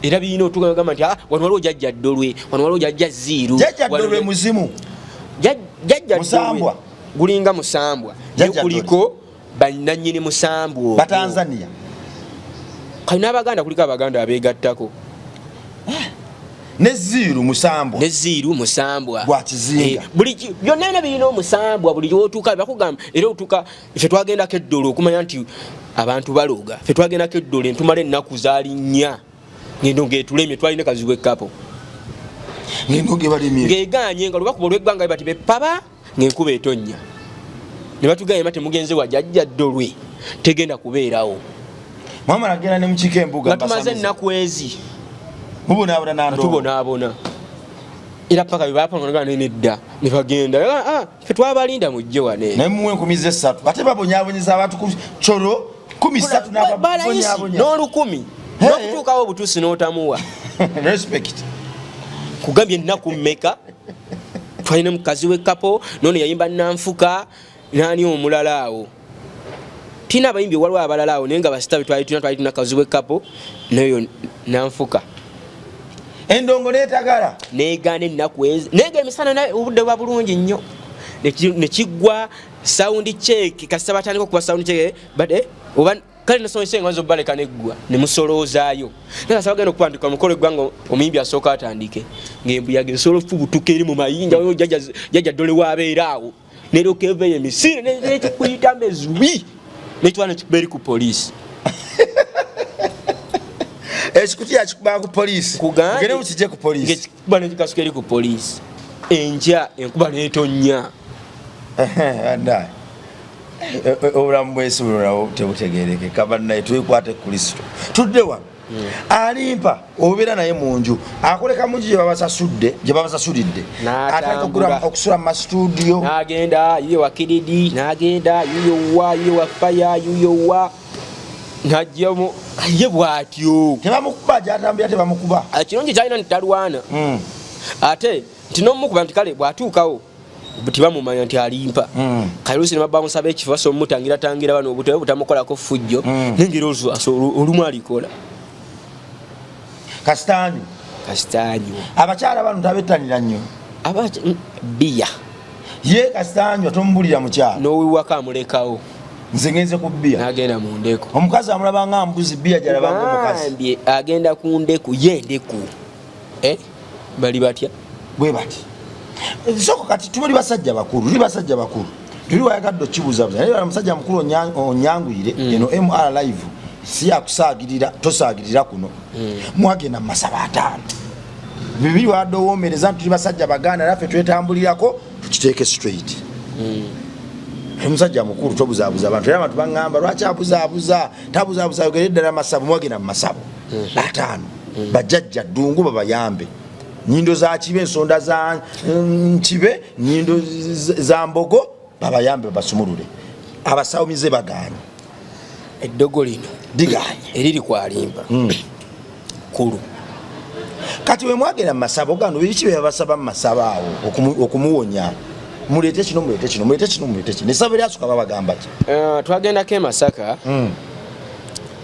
Era birina otugamba nti ah, wano waliwo jajja Ddolwe, wano waliwo jajja Ziiru. Jajja Ddolwe muzimu. Jajja Musambwa. Gulinga musambwa. Jajja Kuliko bannannyini musambwa. Batanzania. Kati n'Abaganda kuliko Abaganda abeegattako. Ne Ziiru musambwa. Ne Ziiru musambwa. Gwa kizinga. Buli byonna bina birina omusambwa, buli lw'otuuka bakugamba, era otuuka, ffe twagendako eddolo okumanya nti abantu baloga. Ffe twagendako eddolo entumala ennaku zaali nnya. Ngendo ng'etulemye, twalina kazibu ekkapo. Ngendo ng'ebalemye. Ng'egaanye nga lubakuba olw'eggwanga bati bepaba ng'enkuba etonnya. Ne batugamba ema temugenze wa jajja Ddolwe, tegenda kubeerawo. Mwamala genda ne mukiika embuga Nga tumaze mbasamize. ennaku ezi. Mubonaabona Nga n'andongo. tubonaabona. Era paka bye baapanga nga nedda ne bagenda. Ffe twabalinda mujje wano eno. Naye muwe enkumi z'essatu. Ate babonyaabonyeza abantu ku kyolo kumi ssatu Balayisi n'ababonyabonya. n'olukumi. Hey. N'okutuukawo obutuusi n'otamuwa. Respect. Kugambye ennaku mmeka? Twalina mukazi w'ekkapo, n'ono yayimba Nanfuka, n'ani omulala awo. Tulina abayimbi waliwo abalala awo, naye nga basita be twali tulina, twali tulina kazi w'ekkapo, n'oyo Nanfuka. Endongo n'etagala. N'egaana ennaku ezi. Naye nga emisana naye obudde buba bulungi nnyo. Ne kiggwa sound check, kasita batandika okuba sound check, but oba kale nasomesa enganzo baleka neggwa ne musoloozaayo. Naye kasita bagenda okupandika omukolo eggwanga omuyimbi asooka atandike. Ng'embuyaga esobola okufubutuka eri mu mayinja, waliwo jjajja Ddole w'abeera awo. Neryoka eveeyo emisinde, nekikuyita mezwi. Nekitwala nekikuba eri ku poliisi. Ekikutiya kikuba ku poliisi. Kugambye. Mugende mukijje ku poliisi. Ng'ekikuba nekikasuka eri ku poliisi. Enkya enkuba n'etonnya. Andaye. Obulamu bw'ensi buno nabwo tebutegeerekeka, bannaye twekwate Kristo. Tudde wano. Alimpa obeera naye mu nju, akoleka mu nju gye babasasudde, gye babasasulidde. N'atambula. Atandika okusula mu masitudiyo. N'agenda yiyo wa Kididi, n'agenda yiyo wa, yiyo wa Fire, yiyo wa. N'ajjamu, ye bw'atyo. Tebamukuba, gy'atambulira tebamukuba. Ekirungi ky'alina nti talwana. Ate nti n'omukuba nti kale bw'atuukawo tebamumanya nti alimpa. Kale oluusi ne baba bamusaba ekifo, basobola omutangiratangira bano obutebe butamukolako ffujjo. Naye ng'era olumu alikola. Kasitaanyu. Kasitaanyu. Abakyala bano tabettanira nnyo. Bbiya. Ye kasitaanyu tomubulira mukyala. N'owiwako amulekawo. Nze ngenze ku bbiya. N'agenda mu ndeku. Omukazi amulaba nga mbuzi, bbiya gy'alaba ng'omukazi. Gambye agenda ku ndeku, ye ndeku. Bali batya? Bwe bati. Soko kati tuli basajja bakulu, tuli basajja bakulu. Tuli wayagadde okkibuuzabuuza. Naye musajja mukulu onyanguyire, eno MR Live si yakusaagirira, tosaagirira kuno. Mwagenda mu masabo 5. Bibiri wadde owoomereza nti tuli basajja Baganda, naffe twetambulirako, tukiteeke straight. Omusajja mukulu tobuzaabuza abantu. Era abantu baŋŋamba lwaki abuzaabuza, tabuzaabuza, ayogere ddala masabo. Mwagenda mu masabo 5. Bajjajja Ddungu babayambe. Nnyindo za Kibe, ensonda za Kibe, nnyindo za Mbogo, babayambe babasumulule. Abasawo mize bagaanye. Eddogo lino ligaanye. Eriri kwalimba. Kulu. Kati we mwagenda mu masabo gano, biki bye babasaba mu masabo awo okumuwonya? Muleete kino, muleete kino, muleete kino, muleete kino. Essabo eryasooka babagamba ki? Twagendako e Masaka.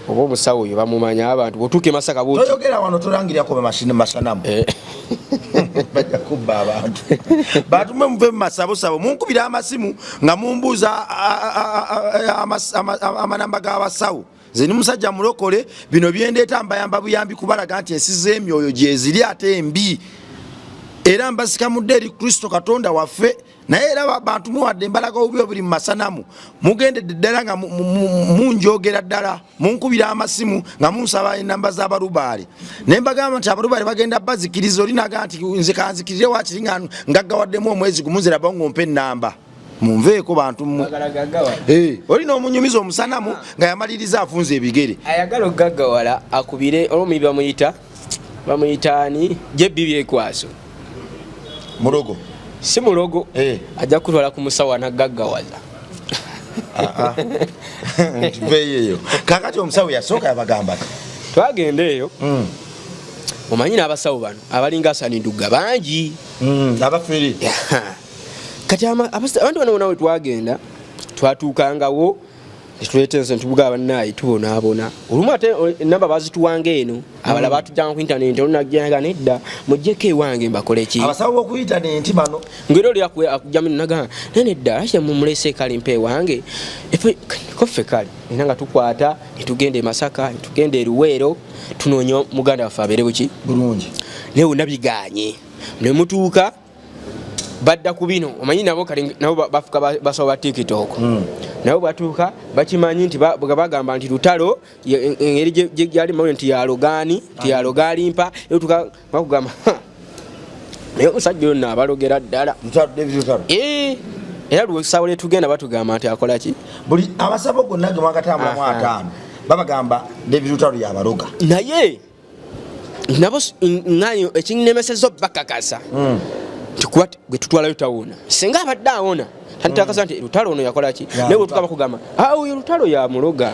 Oba omusawo oyo bamumanya abantu, bw'otuuka e Masaka bw'oti- Toyogera wano, tolangirako masanamu. Bajja kubba abantu. Batume muve mu masabosabo, munkubira amasimu nga mumbuuza amanamba g'abasawo. Nze ndi musajja mulokole, bino byendeeta mbayamba buyambi kubalaga nti ensi z'emyoyo gyeziri ate embi. Era mbasikamudde eri Kristo Katonda waffe. Naye era bantu muwadde embalaga obubi obuli mu masanamu, mugendedde ddala nga munjogera ddala, munkubira amasimu nga munsaba enamba z'abalubaale. Ne mbagamba nti abalubaale bagenda bazikiriza, oli naga nti nze kanzikirire waakiri nga ngaggawaddemu omwezi gumu, nze laba ng'ompa ennamba. Munveeko bantu mmwe. Agala gaggawala. Oli n'omunyumiza omusanamu nga yamaliriza afunze ebigere. Ayagala okugaggawala akubire olw'omuyibi bamuyita ani? Jebbi Byekwaso. Mulogo. Si mulogo. Ajja kutwala ku musawo anagaggawaza. Tuveeyo eyo. Kakati omusawo yasooka yabagamba ki? Twagenda eyo. Omanyi n'abasawo bano abalinga asanidugga bangi. Abafere. Kati abantu bano bona wetwagenda twatuukangawo netuleeta ensi netubuga abanaayi tubonaabona. Olumu ate enamba bazituwanga eno, abalala batujjanga ku intaneti, olunajjanga nedda mujjeko ewange mbakole ki. Abasawo b'oku intaneti bano. Ngeri oli akujjamu nagamba naye nedda, lwaki mumulese kale mpa ewange. Koffe kale era nga tukwata netugenda e Masaka, netugenda e Luweero, tunoonya muganda waffe abeere buki bulungi. Naye wonna biganye, nemutuuka badda ku bino. Omanyi nabo kale nabo bafuka basawo ba TikTok. Nabo batuuka bakimanyi nti bagamba nti Lutalo engeri gyali mawulire nti yalogaani, nti yaloga alimpa. Otuuka bakugamba, "Ha, naye omusajja oyo nno abalogera ddala." Lutalo, David Lutalo. Era lwesawo lyetugenda batugamba nti akola ki? Buli abasabo gonna ge mwagatambulamu ataano babagamba David Lutalo yabaloga. Naye nabo ŋŋanyo ekinnemeseza obbakakasa nti kuba gwe tutwalayo tawona, singa abadde awona tantakasa nti Lutalo ono yakola ki. Ya, Naye bwetuka bakugamba, "Ah, oyo Lutalo yamuloga."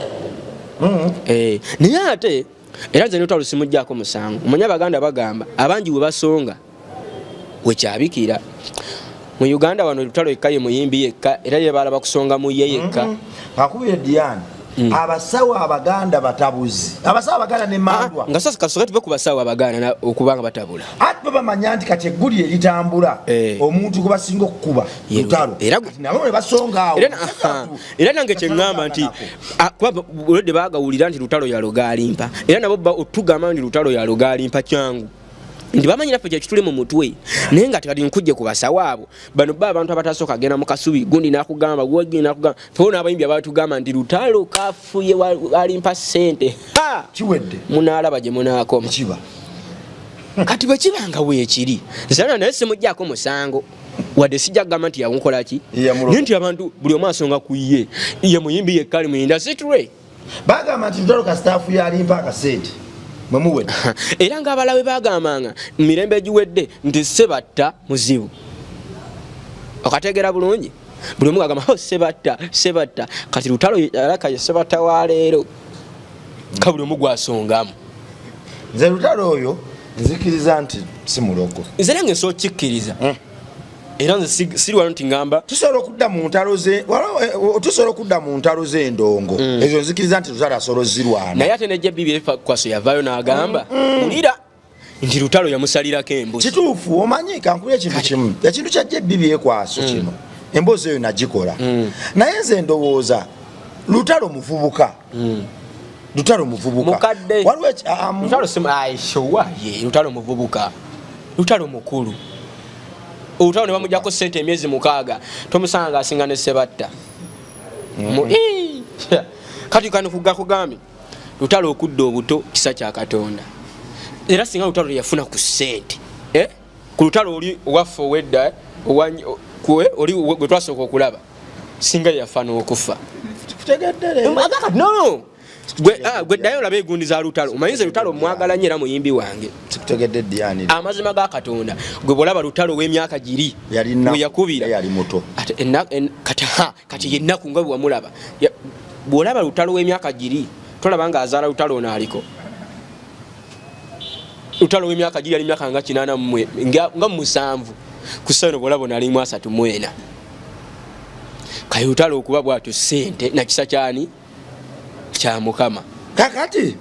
Naye ate era nze ne Lutalo simuggyako musango. Omanyi Abaganda bagamba abangi we basonga wekyabikira. Mu Uganda wano Lutalo yekka ye muyimbi yekka, era ye balaba kusonga mu ye yekka. Akubire Diane. Abasawo Abaganda batabuzi, abasawo Abaganda nemandwa. Nga sasa kasoka tuve ku basawo Abaganda okuba nga batabula. Ate bo bamanya nti kati eggulire eritambula, omuntu gwe basinga okukuba Lutalo. Kati nabo ne basonga awo. Era nange kyeŋŋamba nti kuba olwedde bagawulira nti Lutalo yaloga alimpa, era nabo otugamba nti Lutalo yaloga alimpa kyangu nti bamanyi naffe kyekituli mu mutwe. Naye nga kati nkujje ku basawo abo bano ba abantu abatasooka genda mu kasubi gundi nakugamba gundi nakugamba fewo n'abayimbi abatugamba nti Lutalo kafuye alimpa ssente. Ha! Kiwedde. Munaalaba gye munaakoma. Kiba. Kati bwe kiba nga weekiri, nzana naye simuggyako musango, wadde sijja kugamba nti yamukola ki. Yamuloga. Naye nti abantu buli omu asonga ku ye, ye muyimbi yekka ali mu industry. Bagamba nti Lutalo kasitaafu yalimpa akasente mwemuwedde. Era ng'abalawe bagambanga mu mirembe egiwedde nti Sebatta muzibu, okategeera bulungi. Buli omu agamba, "Oh, Sebatta, Sebatta." Kati Lutalo alaka ye Sebatta wa leero, ka buli omu gwasongamu. Nze Lutalo oyo nzikiriza nti si mulogo. Nze nange nsobola okukikkiriza. Era nze siri wano nti ngamba Tusobola okudda mu ntalo ze tusobola okudda mu ntalo z'endongo ezo, nzikiriza nti Lutalo asobola ozirwana. Naye ate nejja bibi Kwaso yavaayo n'agamba mulira nti Lutalo yamusalirako embuzi. Kituufu. Omanyi kankubira ekintu kimu, ekintu kya JB Byekwaso kino, emboozi eyo nagikola, naye nze ndowooza Lutalo muvubuka, Lutalo muvubuka. Mukadde. Waliwo Lutalo simu aishowa ye Lutalo muvubuka, Lutalo mukulu. Olutalo ne bamujjako sente emyezi 6, tomusanga asinga ne Sebatta. Ii! Kati kano kugambye Lutalo okudda obuto kisa kya Katonda. Era singa Lutalo teyafuna ku sente, eh? Ku Lutalo oli owaffe owedda, oli gwe twasooka okulaba, singa yafa n'okufa. Tukutegedde leero. Agaka, no. Gwe ddayo olabe egundi za Lutalo. Omanyi nze Lutalo mwagala nnyo era muyimbi wange. Sikutegedde Diani. Amazima ga Katonda, gwe bwolaba Lutalo w'emyaka giri Yali nnaku, we yakubira. Yali muto. Ate kati, ha, kati yennaku nga bwe wamulaba. Bw'olaba Lutalo w'emyaka giri, tolaba ng'azaala Lutalo ono aliko. Lutalo w'emyaka giri yali myaka nga kinaana nga 70 ku ssaawa eno, bw'olaba ono alimu 34. Kale Lutalo okuba bw'atyo ssente na kisa kyani? Kya Mukama. Kakati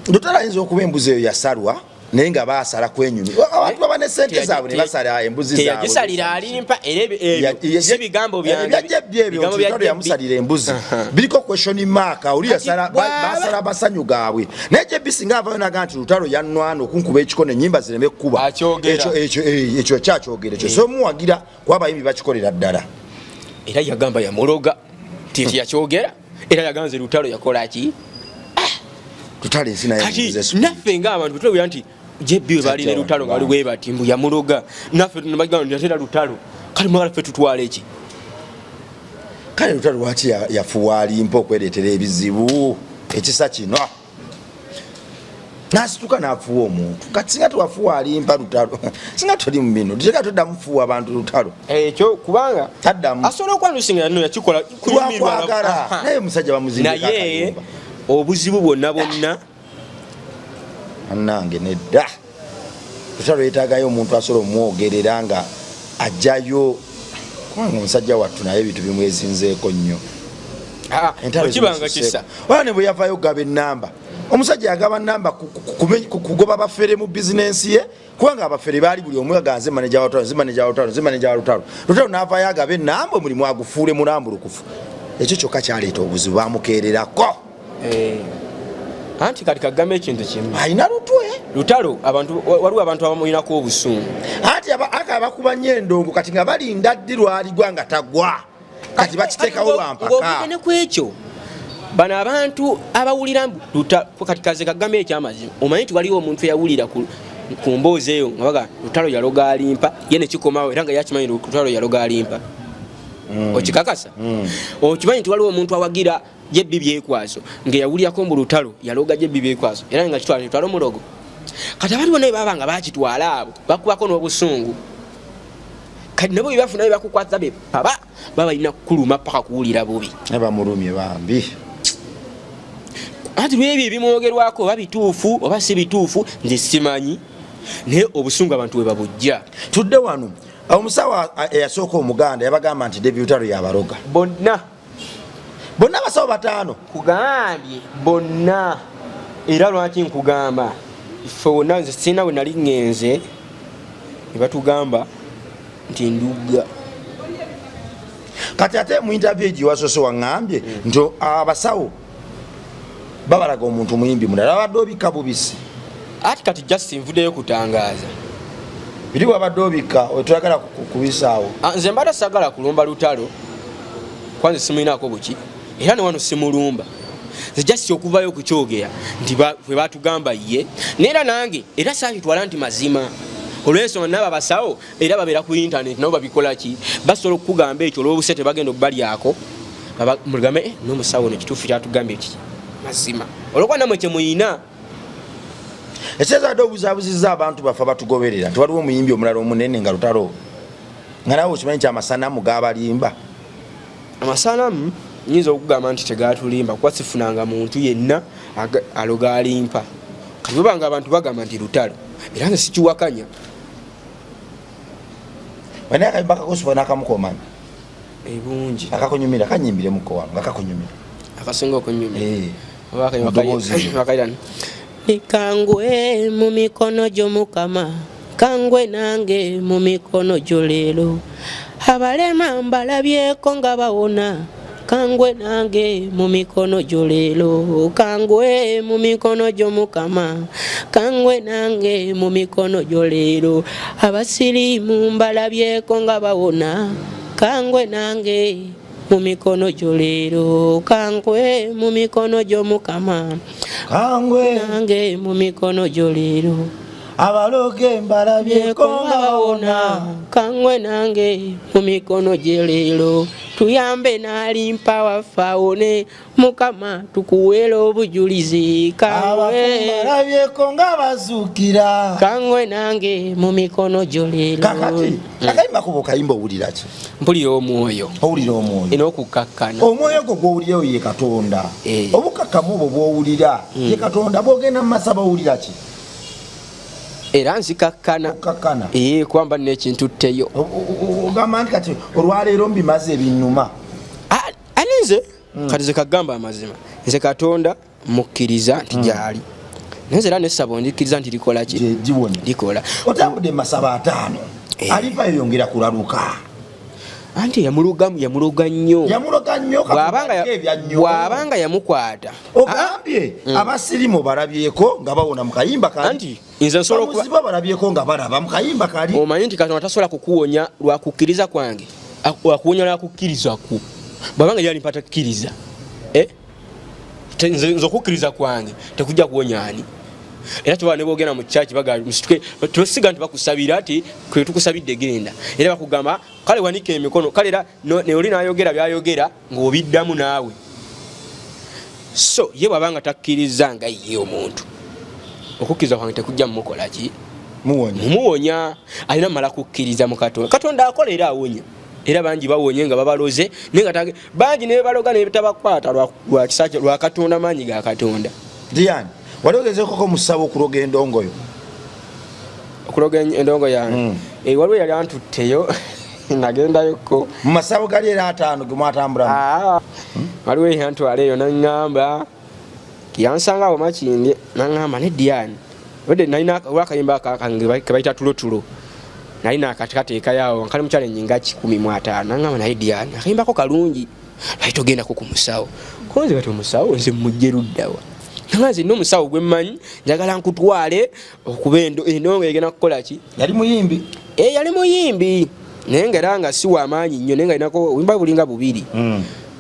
Lutalo ayinza okuba embuzi eyo yasalwa, naye nga baasala kwenyumi. Abantu baba ne sente zaabwe ne basala embuzi zaabwe. Teyagisalira alimpa, era ebyo si bigambo byange. Ebya JB ebyo Bigambo nti bya Lutalo JB. yamusalira embuzi biriko question mark. Oli yasala basala amasanyu gaabwe, naye JB singa avayo naga nti Lutalo yannwana okunkuba ekikono ennyimba zireme kukuba. Akyogera. Ekyo kyakyogera ekyo, so muwagira kuba abayimbi bakikolera ddala. Era yagamba yamuloga, ti yakyogera, era yaganze Lutalo yakola ki? Lutalo ensi naye Kati emubuze school. naffe ng'abantu bwetulabira nti JB we baali ne Lutalo nga bali bwe bati mbu yamuloga, naffe nebagamba nti ate era Lutalo, kale mwagala ffe tutwale ki? Kale Lutalo lwaki yafuwa alimpa okwereetera ebizibu ekisa kino? Nasituka nafuwa omuntu. Kati singa tewafuwa alimpa lutalo, singa toli mu bino, teka toddamu fuwa abantu lutalo. Ekyo kubanga Taddamu. Asobola okwanusinga no yakikola kunyumirwa. Lwakwagala. Naye omusajja bamuzimbeko Naye akayumba. obuzibu bwonna bwonna. Annange nedda, lutalo yetagayo omuntu asobola omwogerera nga ajjayo, kubanga omusajja wattu naye ebintu bimwezinzeeko nnyo. Ah, Entalo okibanga zimususeeko. kisa. Wala ne bwe yavayo okugaba enamba, omusajja yagaba namba kugoba bafere mu bizinensi ye, kubanga abafere baali buli omu aga nze maneja wa lutalo, nze maneja wa lutalo, nze maneja wa lutalo. Lutalo n'avayo agaba enamba, omulimu agufuule mulambulukufu. Ekyo kyokka kyaleeta obuzibu, bamukeererako. Eh, anti kati kagamba ekintu kimu. Alina lutwe. Lutalo abantu, waliwo abantu abamulinako obusungu. Anti aka abakuba nnyo endongo kati nga balinda ddi lwaligwa nga tagwa, kati bakiteekawo lwampaka. Ng'ovudde ne ku ekyo, bano abantu abawulira mbu kati kaze kagamba ekyamazima, omanyi nti waliwo omuntu eyawulira ku mboozi eyo nga baga lutalo yaloga alimpa, ye nekikomawo era nga yakimanyi lutalo yaloga alimpa. Okikakasa? Okimanyi nti waliwo omuntu awagira jebbi byekwaso ngeyawulirako mbu lutalo yaloga jebbi byekwaso, era nga kitwala kitwala omulogo. Kati abantu bonna bebaba nga bakitwala, abo bakubako n'obusungu. Kati nabo bebafuna bebakukwata be paba baba balina kukuluma paka kuwulira bubi. Naye bamulumye bambi. Anti lwebyo ebimwogerwako oba bituufu oba si bituufu nze simanyi, naye obusungu abantu we babujja. Tudde wano, omusawo eyasooka omuganda yabagamba nti David Lutalo yabaloga. Bonna. Bonna abasawo bataano. Kugambye bonna. Era lwaki nkugamba ffe wonna, nze sirina we nali ŋŋenze ne batugamba nti ndugga. Kati ate mu interview egi wasoose waŋŋambye nti abasawo babalaga omuntu muyimbi mulala, abadde obikka bubisi. Ati kati just nvuddeyo kutangaaza. Biri wabadde obikka otwagala kubisaawo. Ah, nze mbadde sagala kulumba lutalo, kwanze simulinako buki, era ne wano simulumba. Nze just okuvayo okukyogera nti bwe batugamba ye, neera nange era saakitwala nti mazima, olw'ensonga nabo abasawo era babeera ku internet, nabo babikola ki, basobola okukugamba ekyo olw'obusente bagenda obbalyako. Mugambe, eh, n'omusawo ono kituufu kyatugambye kiki mazima, olwokuba namwe kyemuyina. Ekyezadde obuzaabuzizza abantu baffe abatugoberera nti waliwo omuyimbi omulala omunene nga lutalo, nga nawe okimanyi nti amasanamu gabalimba. Amasanamu nyinza okugamba nti tegatulimba, kuba sifunanga muntu yenna aloga alimpa. Kati bwebanga abantu bagamba nti lutalo, era nze sikiwakanya. Wena akayimba kakosuba nakamukomanya. Ebungi. Akakunyumira kanyimbiremuko wano nga kakunyumira. Akasinga okunyumira? Eh. Ddoboozi lyo. Akairani. Kangwe mu mikono gyo Mukama, kangwe nange mu mikono gyo leero. Abalema mbalabyeko nga bawona, kangwe nange mu mikono gyo leero. Kangwe mu mikono gyo Mukama, kangwe nange mu mikono gyo leero. Abasiriimu mbalabyeko nga bawona, kangwe nange mu mikono gyo leero. Kangwe mu mikono gyo Mukama, kangwe nange mu mikono gyo leero. Abaloge mbalabyeko nga bawona, kangwe nange mu mikono gye leero. Tuyambe n'alimpa waffe awone, Mukama tukuweera obujulizi. Abafu Kangwe mbalabyeko nga bazuukira, kangwe nange mu mikono gyo leero. Kakati akayimba kuba okayimba owulira ki? Mpulira omwoyo. Owulira omwoyo. N'okukkakkana. Omwoyo gwo gwowulirayo ye Katonda. Eh. Obukakkamu obwo bwowulira ye Katonda. Bwogenda mu masaba owulira ki? Era nzikakkana. Okkakkana. Ee, kuba mba nina ekintutteyo. Ogamba nti kati olwaleero mbimaze ebinnuma. Ah, ani nze kati nze kagamba amazima, nze Katonda mukkiriza nti gyali, naye nze era nesaba ondikkiriza nti likola ki? Giwonya. Likola. Otambudde masaba 50. Eh. Aliva yeyongera kulaluka. Anti yamuloga, yamuloga nnyo. Yamuloga nnyo. Bw'abanga yamukwata. Ogambye abasirimu balabyeko nga bawona mu kayimba kali. Anti nze nsobola okuba bamuziba balabyeko nga balaba mu kayimba kali. Omanyi nti Katonda tasobola kukuwonya lwakukkiriza kwange, akuwonya lwakukkiriza kwo. Bw'abanga yali mpata kkiriza, eh? Nze okukkiriza kwange tekujja kuwonya ani. Era tuba ne bwogenda mu church baga musituke, tosiga nti bakusabira nti kwe tukusabidde genda, era bakugamba kale wanika emikono, kale era ne oli n'ayogera by'ayogera ng'obiddamu naawe. So ye bw'abanga takkiriza nga ye omuntu, Okukkiriza kwange tekujja mumukola ki? Mumuwonya. Alina mala kukkiriza mu Katonda. Katonda akola era awonya, era bangi bawonye nga babaloze, naye nga bangi nebaloga nebitabakwata lwa kisa lwa Katonda, maanyi ga Katonda. Dian, wali ogezekoko musaba okuloga endongo yo? Okuloga endongo yange? Waliwo yali antutteyo, nagendayoko. Mu masabo gali era 50 gemwatambulamu? Ah, waliwo eyantwala eyo, naŋŋamba, yansanga awo Makindye, naŋŋamba ne Dian wedde nalina olwakayimba kange kebayita Tulotulo, nali nakatekateekayo awo nkali mu challenge nga 150. Naŋŋamba, naye Dian, akayimbako kalungi, lwaki togendako ku musawo? Konze kati omusawo nze mujje luddawa? Nanga nze nina omusawo gwe mmanyi, njagala nkutwale okuba endongo egenda kukola ki. Yali muyimbi? E, yali muyimbi, naye nga era nga si wamaanyi nnyo, naye nga alinako obuyimba bulinga bubiri.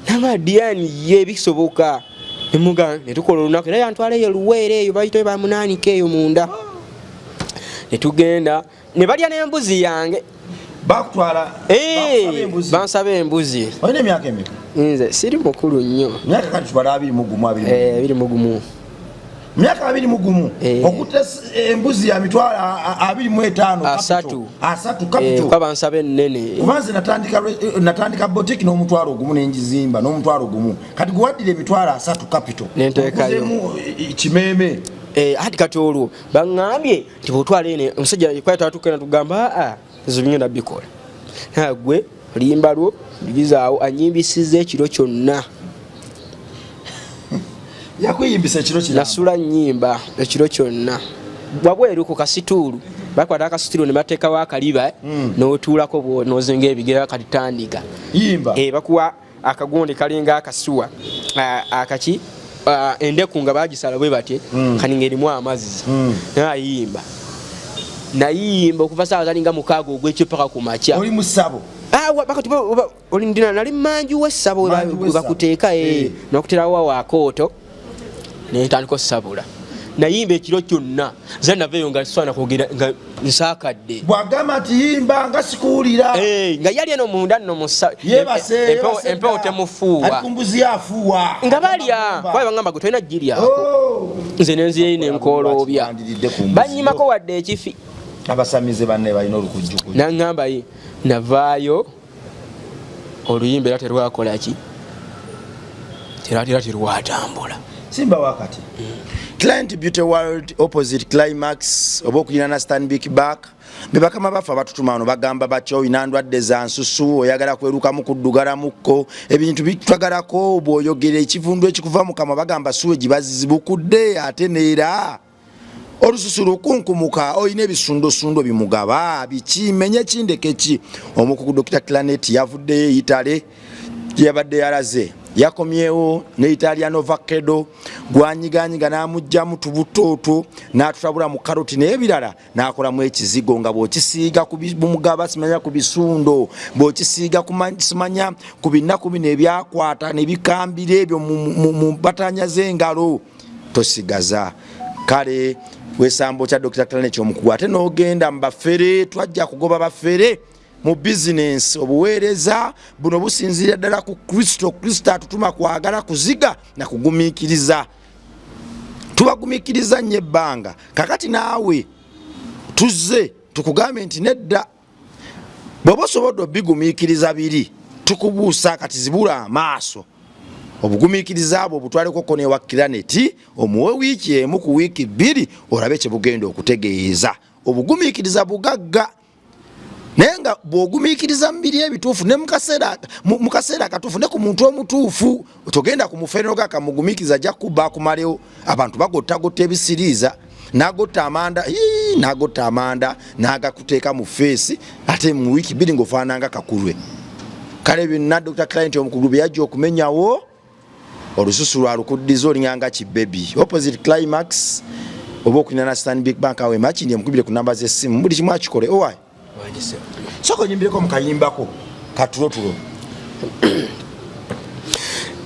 Nanga Dian ye bisoboka, nemuga netukola olunaku, era yantwala eyo Luweero, eyo bayita bamunaanika eyo munda, netugenda ne balya n'embuzi yange. Bakutwala? Eh, bansaba embuzi. Olina emyaka emeka? Nze siri mukulu nnyo. Myaka kati tubala 21, 20. Eh, 21. Myaka 21? Eh. Okutta embuzi ya mitwalo 25? 30. 30. Eh, capital. Kuba bansaba ennene. Kuba nze natandika boutique n'1,000, nenjizimba n'1,000. Kati gwewaddira emitwalo 30 capital? Nenteekayo. Oguzeemu, kimeeme. Eh, ati kati olwo baŋŋambye nti bwotwala ene omusajja kwali twatukena tugamba, aa, nze bingenda bikola nagwe oluyimba lwo lubizaawo. Anyimbisiza ekiro kyonna. Yakuyimbisa ekiro kira? Nasula nyimba ekiro kyonna wabweru ku kasituulu. Bakwata akasituulu ne bateekawo akaliba, n'otuulako n'ozinga ebigere, kati tandika. Yimba. Eh, bakuwa akagundi kalinga akasuwa, akaki, endeku nga bagisala bwe batye, kani ng'erimu amazzi. Nayimba, nayimba okuva saawa zalinga 6 ogwekyo paka ku makya. Oli mu ssabo? Ah, bakati olindina nali manju w'essabo we Manju we w'essabo. bakuteeka, eh, nokuterawo wakooto nentandika osabula. Nayimba ekiro kyonna, nze naveeyo nga sisobola kwogera, nga nsaakadde. Bwagamba nti yimba nga sikuwulira. Eh, nga yali eno munda nno musa Yebase, yebase empewo dda. temufuuwa. Ali ku mbuzi yafuuwa. Nga balya kuba bagamba gwe tolina giryako. Oh. Nze nenzirayo nenkoloobya. Bandiridde ku mbuzi. Banyimako wadde ekifi. Abasamize banne balina olukujjukuju. Naŋŋamba ye navaayo oluyimba era terwakola ki, teratera terwatambula. Simba wakati Client Beauty World, opposite Climax oba okuyina na Stanbic Bank, be bakama baffe abatutuma wano. Bagamba batya? Olina ndwadde za nsusu, oyagala kwerukamu, kuddugalamukko, ebintu bitwagalako, bw'oyogera ekivundu ekikuva mu kamwa, bagamba suweji bazibukudde, ate neera olususu lukunkumuka, olina ebisundosundo bimugaba biki, menye kindeke ki, omukugu Dr Clanet yavuddeyo eyitale gyeyabadde yalaze, yakomyewo ne Italian avocado gwanyiganyiga n'amugjamu tubuto otwo n'atutabula mu karoti n'ebirala, n'akolamu ekizigo nga bw'okisiiga ku bumugaba, simanya ku bisundo, bw'okisiiga simanya ku binaku bino ebyakwata ne bikambira ebyo mu mbatanya z'engalo, tosigaza. Kale wesamba otya Dr Clanet omukugu, ate n'ogenda mu bafere? Twajja kugoba bafere mu bizinensi. Obuweereza buno businziira ddala ku Kristo. Kristo atutuma kwagala, kuziga na kugumiikiriza. Tubagumiikiriza nnyo ebbanga. Kakati naawe tuzze tukugambe nti nedda, bw'oba osobodde obigumiikiriza biri, tukubuusa kati zibula amaaso, obugumiikiriza bwo obutwalekoko newa Clanet, omuwe wiiki emu ku wiiki 2, olabe kye bugenda okutegeeza. Obugumiikiriza bugagga, naye nga bw'ogumiikiriza mu biri ebituufu ne mu kaseera akatuufu ne ku muntu omutuufu. Togenda ku mufeero ga kamugumiikiriza, ajja kukuba akumalewo. Abantu bagottagotta ebisiriiza, n'agotta amanda, ii, n'agotta amanda n'agakuteeka mu feesi, ate mu wiiki 2 ng'ofaananga kakulwe. Kale byonna Dr Client omukugu bye yajja okumenyawo, olususu lwalukuddiza, olinganga kibebi. Opposite Climax oba okulina na Stanbic Bank awe Makindye, mukubire ku namba z'essimu, buli kimu akikole. Owai, sooka onyimbireko mu kayimbako katulotulo.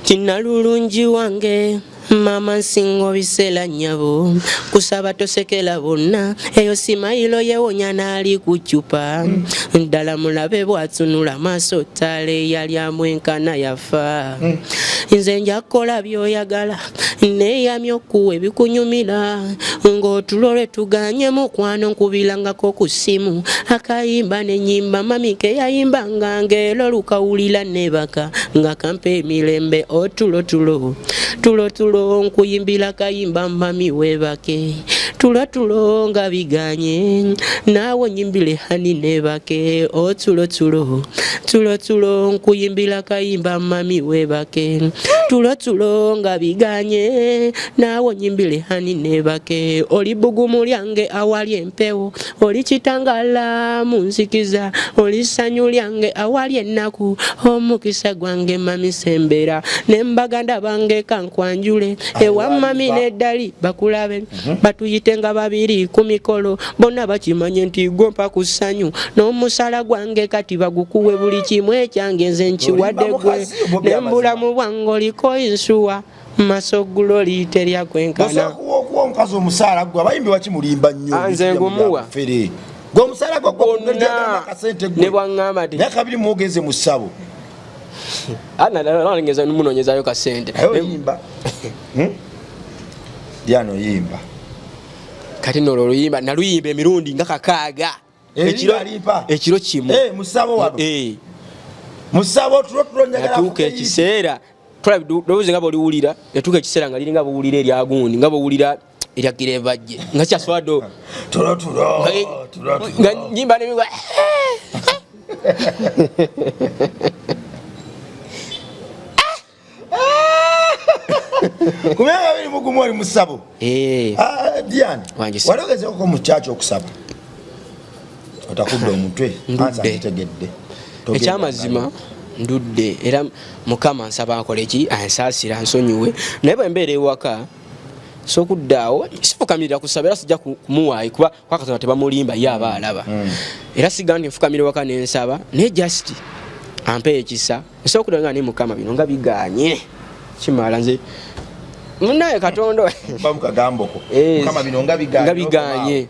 Kinalulungi wange. Mama nsinga obisela nyabo, kusaba tosekela bonna. Eyo simayilo yewonya n'ali ku ccupa. Ddala mulabe bw'atunula maaso ttaala eyali amwenkana yafa. Nze nja kukola by'oyagala, neeyamye okuwa ebikunyumira. Ng'otulo lwe tuganye mukwano nkubirangako ku ssimu. Akayimba n'ennyimba mami ke yayimbanga ng'era olukawulira neebaka nga kampa emirembe otulo tulo. Tulo tulo nkuyimbira kayimba mami weebake. Tulo tulo nga biganye naawe onyimbire hani neebake otulo tulo. Tulo tulo nkuyimbira kayimba mami weebake. Tulo tulo nga biganye naawe onyimbire hani neebake. Oli bbugumu lyange awali empewo, oli kitangala mu nzikiza, oli ssanyu lyange awali ennaku, omukisa gwange mami sembera. Ne mbaganda bange kankwanjule, ewa mami n'eddali bakulabe, batuyite nga babiri ku mikolo, bonna bakimanye nti gwe mpa ku ssanyu, n'omusala gwange kati bagukuwe buli kimu ekyange nze nkiwadde gwe, ne mbulamu bwange oliko insuwa. Maso glory terya kwenkana. Okuwa omukazi omusaala gwe abayimbi bakimulimba nnyo. Ah, nze ngumuwa. Fere. Gwe omusaala gwe gwonna akasente gwe. Ne bw'aŋŋamba nti Naye kabiri mugenze mu ssabo. Ah, na munoonyezayo kasente. Naye oyimba. Diana oyimba. Kati nno olwo oluyimba naluyimba emirundi nga 6. Ekiro kimu. Musabo wano. Musabo tulo tulo njagala Yatuuka afuke ekiseera. Tulaba nga bw'oliwulira, yatuuka ekiseera nga liringa bw'owulira erya gundi, nga bw'owulira erya Girevajje. Nga kyaswadde. Tulo tulo, tulo tulo. Nga nnyimba ne bigwa. Ku myaka 21 oli musabo. Diana, Wange si. wali ogezeeko mu church okusaba? Otakudde omutwe, Ndudde. ansa nkitegedde. Togenda Ekyamazima, nayo. ndudde era Mukama nsaba nkole ki? Ansaasira, ansonyiwe. Naye bwe mbeera ewaka, sokudda awo, sifukamirira kusaba era sijja kumuwaayo kuba kwa Katonda tebamulimba, ye aba alaba. Era sigamba nti nfukamira ewaka ne nsaba, naye just ampe ekisa. Nsobola okudda nga ne Mukama bino nga bigaanye. Kimala nze munnaye Katonda. Bamu kagambo ko. Mukama bino nga bigaanye. Nga bigaanye.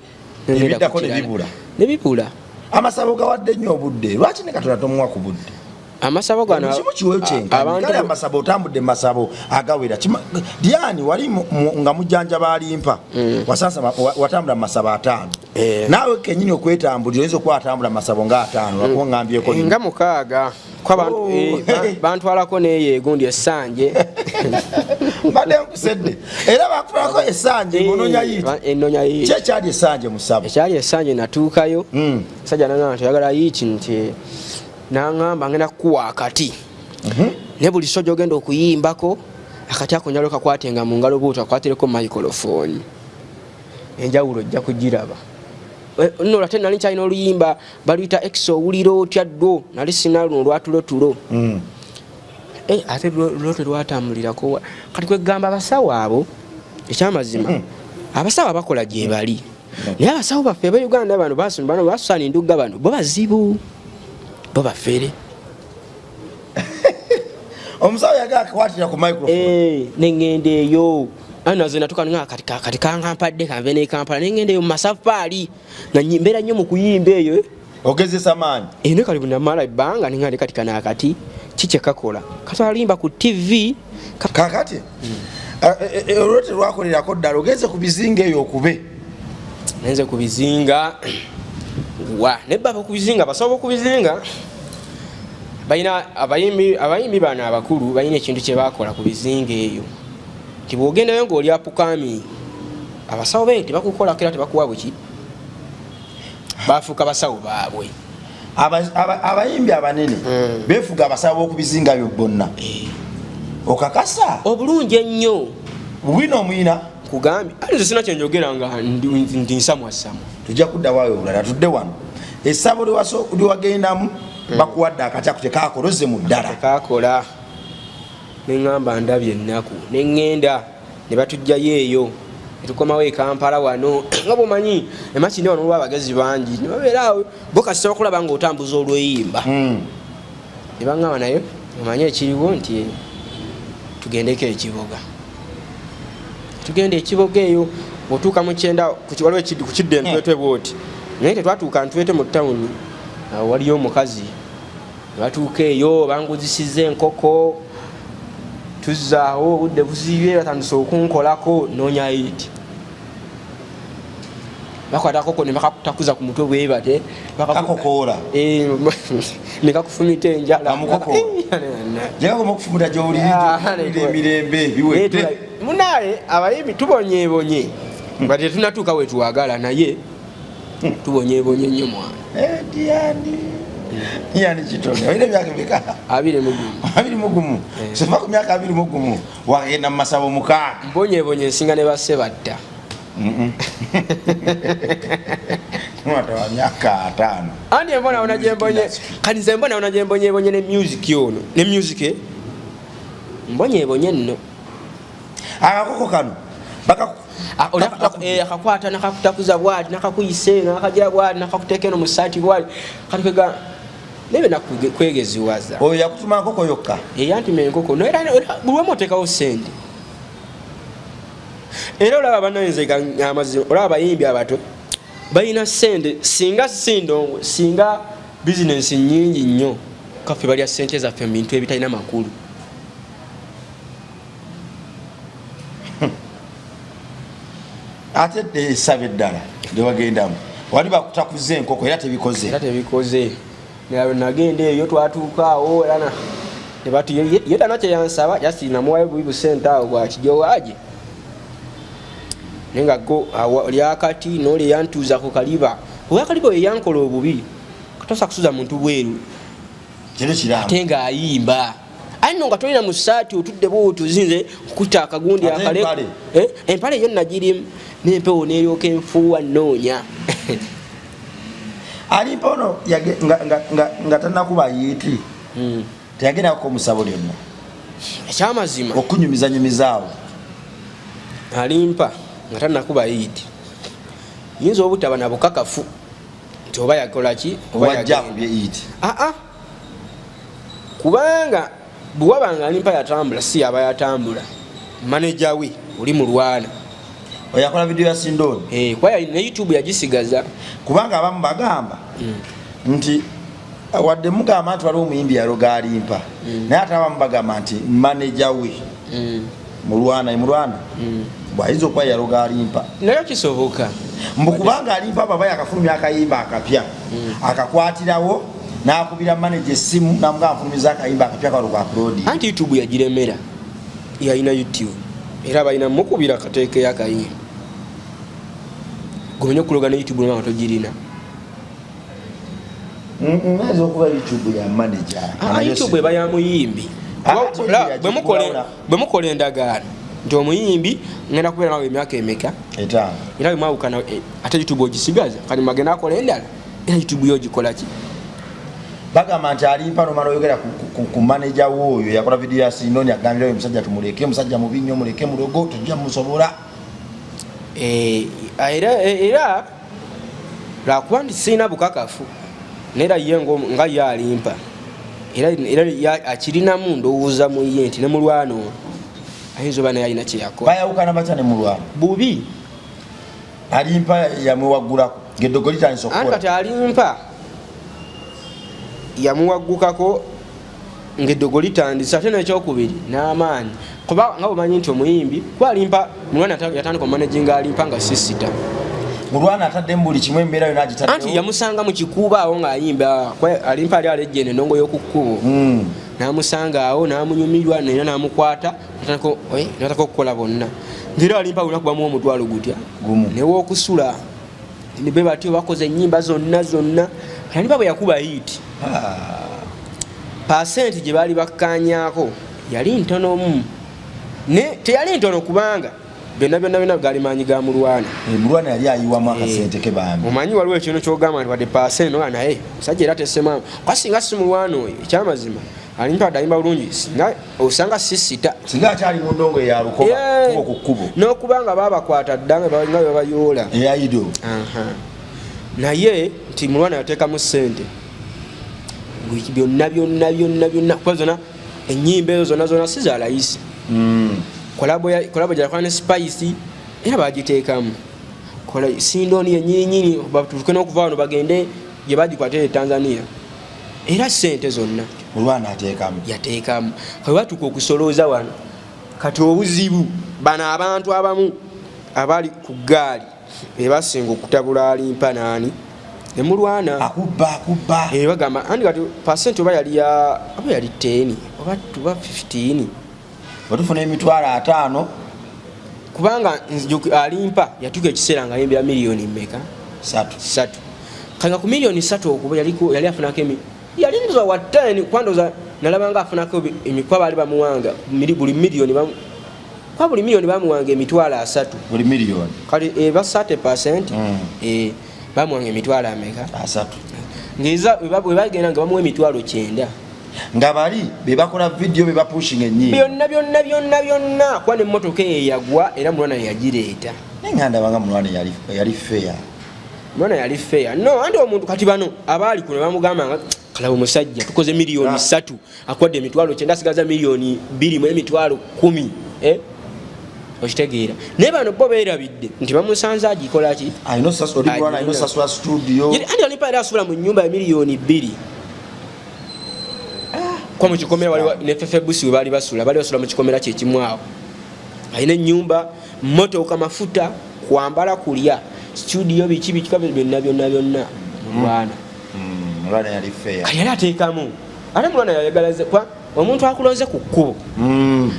Ebiddako ne bibula. Ne bibula. Amasabo gawadde nnyo obudde. Lwaki ne Katonda tomuwa ku budde? Amasabo gano Kimu kiwe kyenkani. abantu Kale amasabo otambudde mu masabo agawera. Diani wali nga mujjanjaba alimpa. Wasansa watambula mu masabo 5. Naawe kennyini okwetambulira oyinza okuba atambula mu masabo nga 5, lwakuba ngambyeko nnyo. Nga 6. Kwa bantwalako n'eyo egundi essanje. Mbadde nkusedde. Era bakutwalako essanje ng'onoonya yiiti. Ennoonya yiiti. Ki ekyali essanje mu ssabo? Ekyali essanje natuukayo. Musajja n'aŋŋamba nti oyagala yiiti nti n'aŋŋamba ngenda kukuwa akati. Naye buli sso gy'ogenda okuyimbako, akati ako njagala okakwatenga mu ngalo bw'otyo, akwatireko microphone. Enjawulo ojja kugiraba. Nno ate nali nkyalina oluyimba baluyita X owulira otya ddo, nali sina luno olwa tulo tulo. Ate lwo terwatambulirako wa. Kati kwegamba abasawo abo, ekyamazima, abasawo abakola gye bali. Naye abasawo baffe aba Uganda bano, bano basusaana endugga bano, bo bazibu, bo bafere. Omusawo yagala akakwatira ku microphone. Ne ŋŋenda eyo. Ayi nazo natuuka nga kati kangampadde kanve ne Kampala, ne ŋŋenda eyo mu masafaali. Nga mbeera nnyo mu kuyimba eyo. Ogezesa maanyi. Ne kali bunamala ebbanga, ne ŋŋamba kati kano akati ki kye kakola? Katwala luyimba ku TV. Kaakati, olwo terwakolerako ddala, ogenze ku bizinga eyo okube. Ngenze ku bizinga. Wa, ne baba ku bizinga, basobola ku bizinga. Balina abayimbi bano abakulu balina ekintu kye bakola ku bizinga eyo. Nti bw'ogendayo ng'oli apukami, abasawo be tebakukolako era tebakuwa buki. Bafuuka basawo baabwe. Abayimbi abanene beefuga abasawo b'oku bizinga byo bonna. Okakasa? Obulungi ennyo. Bwino omuyina? Nkugambye, ate nze sina kye njogera nga ndi nsamwassamwa. Tujja kudda waayo olulala, tudde wano. Essabo lye wagendamu, bakuwadde akati ako tekakola, ozze mu ddala. Tekakola. Ne ŋŋamba ndabye ennaku. Ne ŋŋenda, ne batuggyayo eyo. Ne tukomawo e Kampala wano. Nga bw'omanyi, e Makindye wano waliwo abagezi bangi. Ne babeera awo, bo kasita bakulaba ng'otambuza olweyimba. Ne baŋŋamba naye, omanye ekiriwo nti tugendeko ekibuga. Tugenda ekiboga eyo, otuuka mu kyenda, waliwo ku kidda entwetwe bwoti, naye tetwatuuka ntwetwe mu tawuni. Awo waliyo omukazi, batuuka eyo banguzisiza enkoko, tuzzaawo obudde buzibye, batandise okunkolako, noonya hit. Bakwata akoko ne bakakutakuza ku mutwe bwebate. Kakokoola. Eh, ne kakufumita enjala. Kamukokoola. Gyekakoma okufumita gy'oliyinza emirembe biwedde. Munaye abayimbi tubonyebonye nga tetunatuuka wetwagala, naye tubonyebonye nnyo mwana. Eh, Diani yani kitone olina emyaka emeka? 21. 21. Sova ku myaka 21 wagenda mu masabo 6. Mbonyebonye nsinga ne basebatta. Mwata wa myaka 50. Andi embonabona gyembonye, kati nze embonabona gyembonyebonye ne music ono ne music eh? Mbonyebonye nno. Akakoko kano Ah, akakwata nakakutakuza bwati, nakakuyisa eno, nakagira bwati, nakakuteeka eno mu saati bwati, kati kwega naye nakwegeziwaza. Oyo yakutuma nkoko yokka? Eyantuma enkoko. Naye era buli wamu oteekawo sente, era olaba bananze amazima, olaba abayimbi abato balina sente, singa si ndongo, singa bizinensi nyingi nnyo. Kaffe balya sente zaffe mu bintu ebitalina makulu. Ate esaba eddala lyewagendamu wali bakutakuza enkoko era tebikoze? Era tebikoze. Nagenda eyo, twatuuka awo era nebati ye tana kyeyansaba, just namuwayo bubi busente awo bwakijowaje, naye nga go lyakati noli eyantuuza ku kaliba, owakaliba oyo yankola obubi, tosa kusuza muntu bweru. Kino kiramu. Ate ng'ayimba aye nno nga tolina mu saati, otudde bwoti, ozinze okutta akagundi. Ate akale. Empale? Empale yo nagirimu n'empewo n'eryoka enfuuwa nnoonya. Alimpa ono nga tanakuba hit, teyagendako musabo lyonna? Ekyamazima, okunyumizanyumizaawo. Alimpa nga tanakuba hit, yinza obutaba na bukakafu nti oba yakola ki oba wajja yagenda. Akubye hit. Aa, kubanga bwewaba nga alimpa yatambula, si yaba yatambula, maneja we oli mulwana. Oyo akola vidiyo ya Sindoni? Eh, kuba ne YouTube yagisigaza. Kubanga abamu bagamba nti wadde mugamba nti waliwo omuyimbi yaloga alimpa, naye ate abamu bagamba nti maneja we mulwana mulwana bwayinza okuba yaloga alimpa. Naye kisoboka. Mbu kubanga alimpa baba yakafulumya akayimba akapya, akakwatirawo n'akubira maneja essimu namugamba nfulumiza akayimba akapya kalo ka upload. Anti YouTube yagiremera, yalina YouTube era balina mukubira kateekeyo akayimba gomenya okuloga ne YouTube nga togirina. Ayinza okuba YouTube ya manager. Ah, YouTube eba ya muyimbi. Ah, Ola, bwe yagigulawo. Bwe mukola endagaano nti omuyimbi ngenda kubeera nawe emyaka emeka? 5. Era bwe mwawukana, ate YouTube ogisigaza, kati magenda akola endala, era YouTube yo ogikola ki? Bagamba nti alimpa nomala oyogera ku manager wooyo yakola vidiyo ya Sindoni, agambira oyo omusajja tumuleke, omusajja mubi nnyo, muleke, mulogo, tujja musobola. Era lwakuba nti sirina bukakafu, naye era ye nga ye alimpa era akirinamu ndowooza mu ye nti ne mulwana ono ayinza oba naye alina kyeyakola. Bayawukana batya ne mulwana? Bubi. Alimpa yamwewaggulako ng'eddogo litandise Anti okukola. Kati alimpa yamuwaggukako ng'eddogo litandise, ate n'ekyokubiri n'amaanyi, kuba nga bwemanyi nti omuyimbi kuba alimpa mulwana yatandika omanaginga alimpa nga sisita. Mulwana ataddemu buli kimu, embeera yonna Anti agitaddewo. Yamusanga mu kikuubo awo ng'ayimba, kuba alimpa ali alejja eno endongo y'oku kkubo. N'amusanga awo n'amunyumirwa nera n'amukwata, natandika okukola bonna, ngera alimpa lunaku bamuwa 500 gutya. Gumu. Newokusula be batyo bakoze ennyimba zonna zonna. Alimpa bwe yakuba hit, pasenti gye baali bakkaanyaako yali ntonomu, ne teyali ntono kubanga byonna byonna byonna gaali maanyi ga mulwana. Eh, mulwana yali ayiwamu akasente ke bambi. Omanyi waliwo ekintu kyogamba nti wadde paasenti noga, naye musajja era tesemamu, kwa singa si mulwana oyo, ekyamazima alimpa wadde ayimba bulungi, singa osanga sisita. Singa akyali mu ndongo ya lukoba, kubo ku kkubo. N'okuba nga babakwata dda nga bebayoola. Eyaido. Aha. Naye nti mulwana yateekamu sente byonna byonna byonna byonna, kuba zonna enyimba ezo zonna zonna si za layisi. Collabo gyakola ne Spice era bagiteekamu. Kola Sindoni yenyinyini, batuuke n'okuva wano bagende gye bagikwata e Tanzania, era sente zonna Mulwana ateekamu. Yateekamu. Kati batuuka okusolooza wano, kati obuzibu bano abantu abamu abali ku ggaali bebasinga okutabula Alimpa naani nemulwana. Akubba, akubba. Eh, bagamba andi kati percent oba yali ya oba yali 10 oba tuba 15. Bwetufuna 50,000. Kubanga Alimpa yatuuka ekiseera nga ayimbira miliyoni mmeka? 3. 3. Kanga ku miliyoni 3 okuba yali afunako yali ndoza wa 10, kuba ndoza nalabanga afunako emikwa baali bamuwanga buli miliyoni kwa buli miliyoni bamuwanga 30,000. Buli miliyoni. Kale eba 30%. Bamuwanga emitwalo ameka? 30. Ngeza bwe bagenda nga bamuwa 90,000. Nga bali bebakola vidiyo, bebapushinga enyimba. Byonna byonna byonna byonna, kuba nemmotoka eyo yagwa era Mulwana yagireeta. Naye nga ndabanga Mulwana yali fair. Mulwana yali fair. No, anti omuntu kati bano abaali kuno bamugamba nga kalaba omusajja tukoze miliyoni 3, akwadde 90,000, asigaza miliyoni 2 mu 10,000, eh? Okitegeera? Naye bano bo beerabidde nti bamusanze agikola ki? Alina oli Mulwana alina osasula studio. Anti Alimpa era asula mu nyumba ya miliyoni 2, kwa mu kikomera waliwo ne Fefe Busi we baali basula, baali basula mu kikomera kyekimu awo. Alina ennyumba, motoka, mafuta, kwambala, kulya, studio, biki biki byonna byonna byonna Mulwana. Mulwana yali fair. Kati yali ateekamu, ate Mulwana yayagalaze kwa omuntu akulonze ku kkubo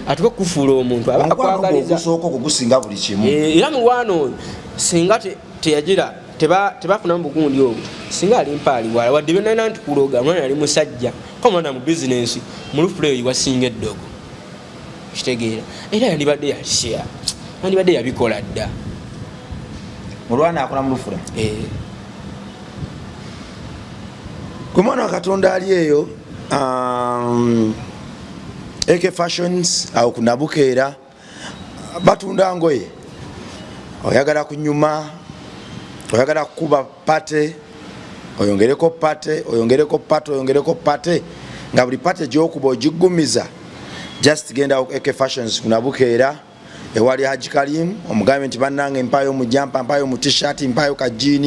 atuke kufuula omuntu aba Omukwano gwo akwagaliza. Ogusooka okugusinga buli kimu. Eh, era mulwana oyo singa teyagira tebafunamu bugundi obwo, singa Alimpa aliwala wadde byonna nti kuloga. Mwana yali musajja ko mwana mu bizinensi mulufula eyo wasinga eddogo, kitegeera? Era yandibadde yasya, yandibadde yabikola dda. Mulwana akola mu lufula. Eh. Gwe mwana wa Katonda ali eyo, AK Fashions awo ku Nabukeera batunda ngoye. Oyagala kunyuma, oyagala kukuba party, oyongereko party, oyongereko party, oyongereko party, nga buli party gyokuba ogiggumiza, just genda ku AK Fashions ku Nabukeera ewali Haji Kalim, omugambe nti bannange mpayo mu jumper, mpayo mu T-shirt, mpayo ka jean.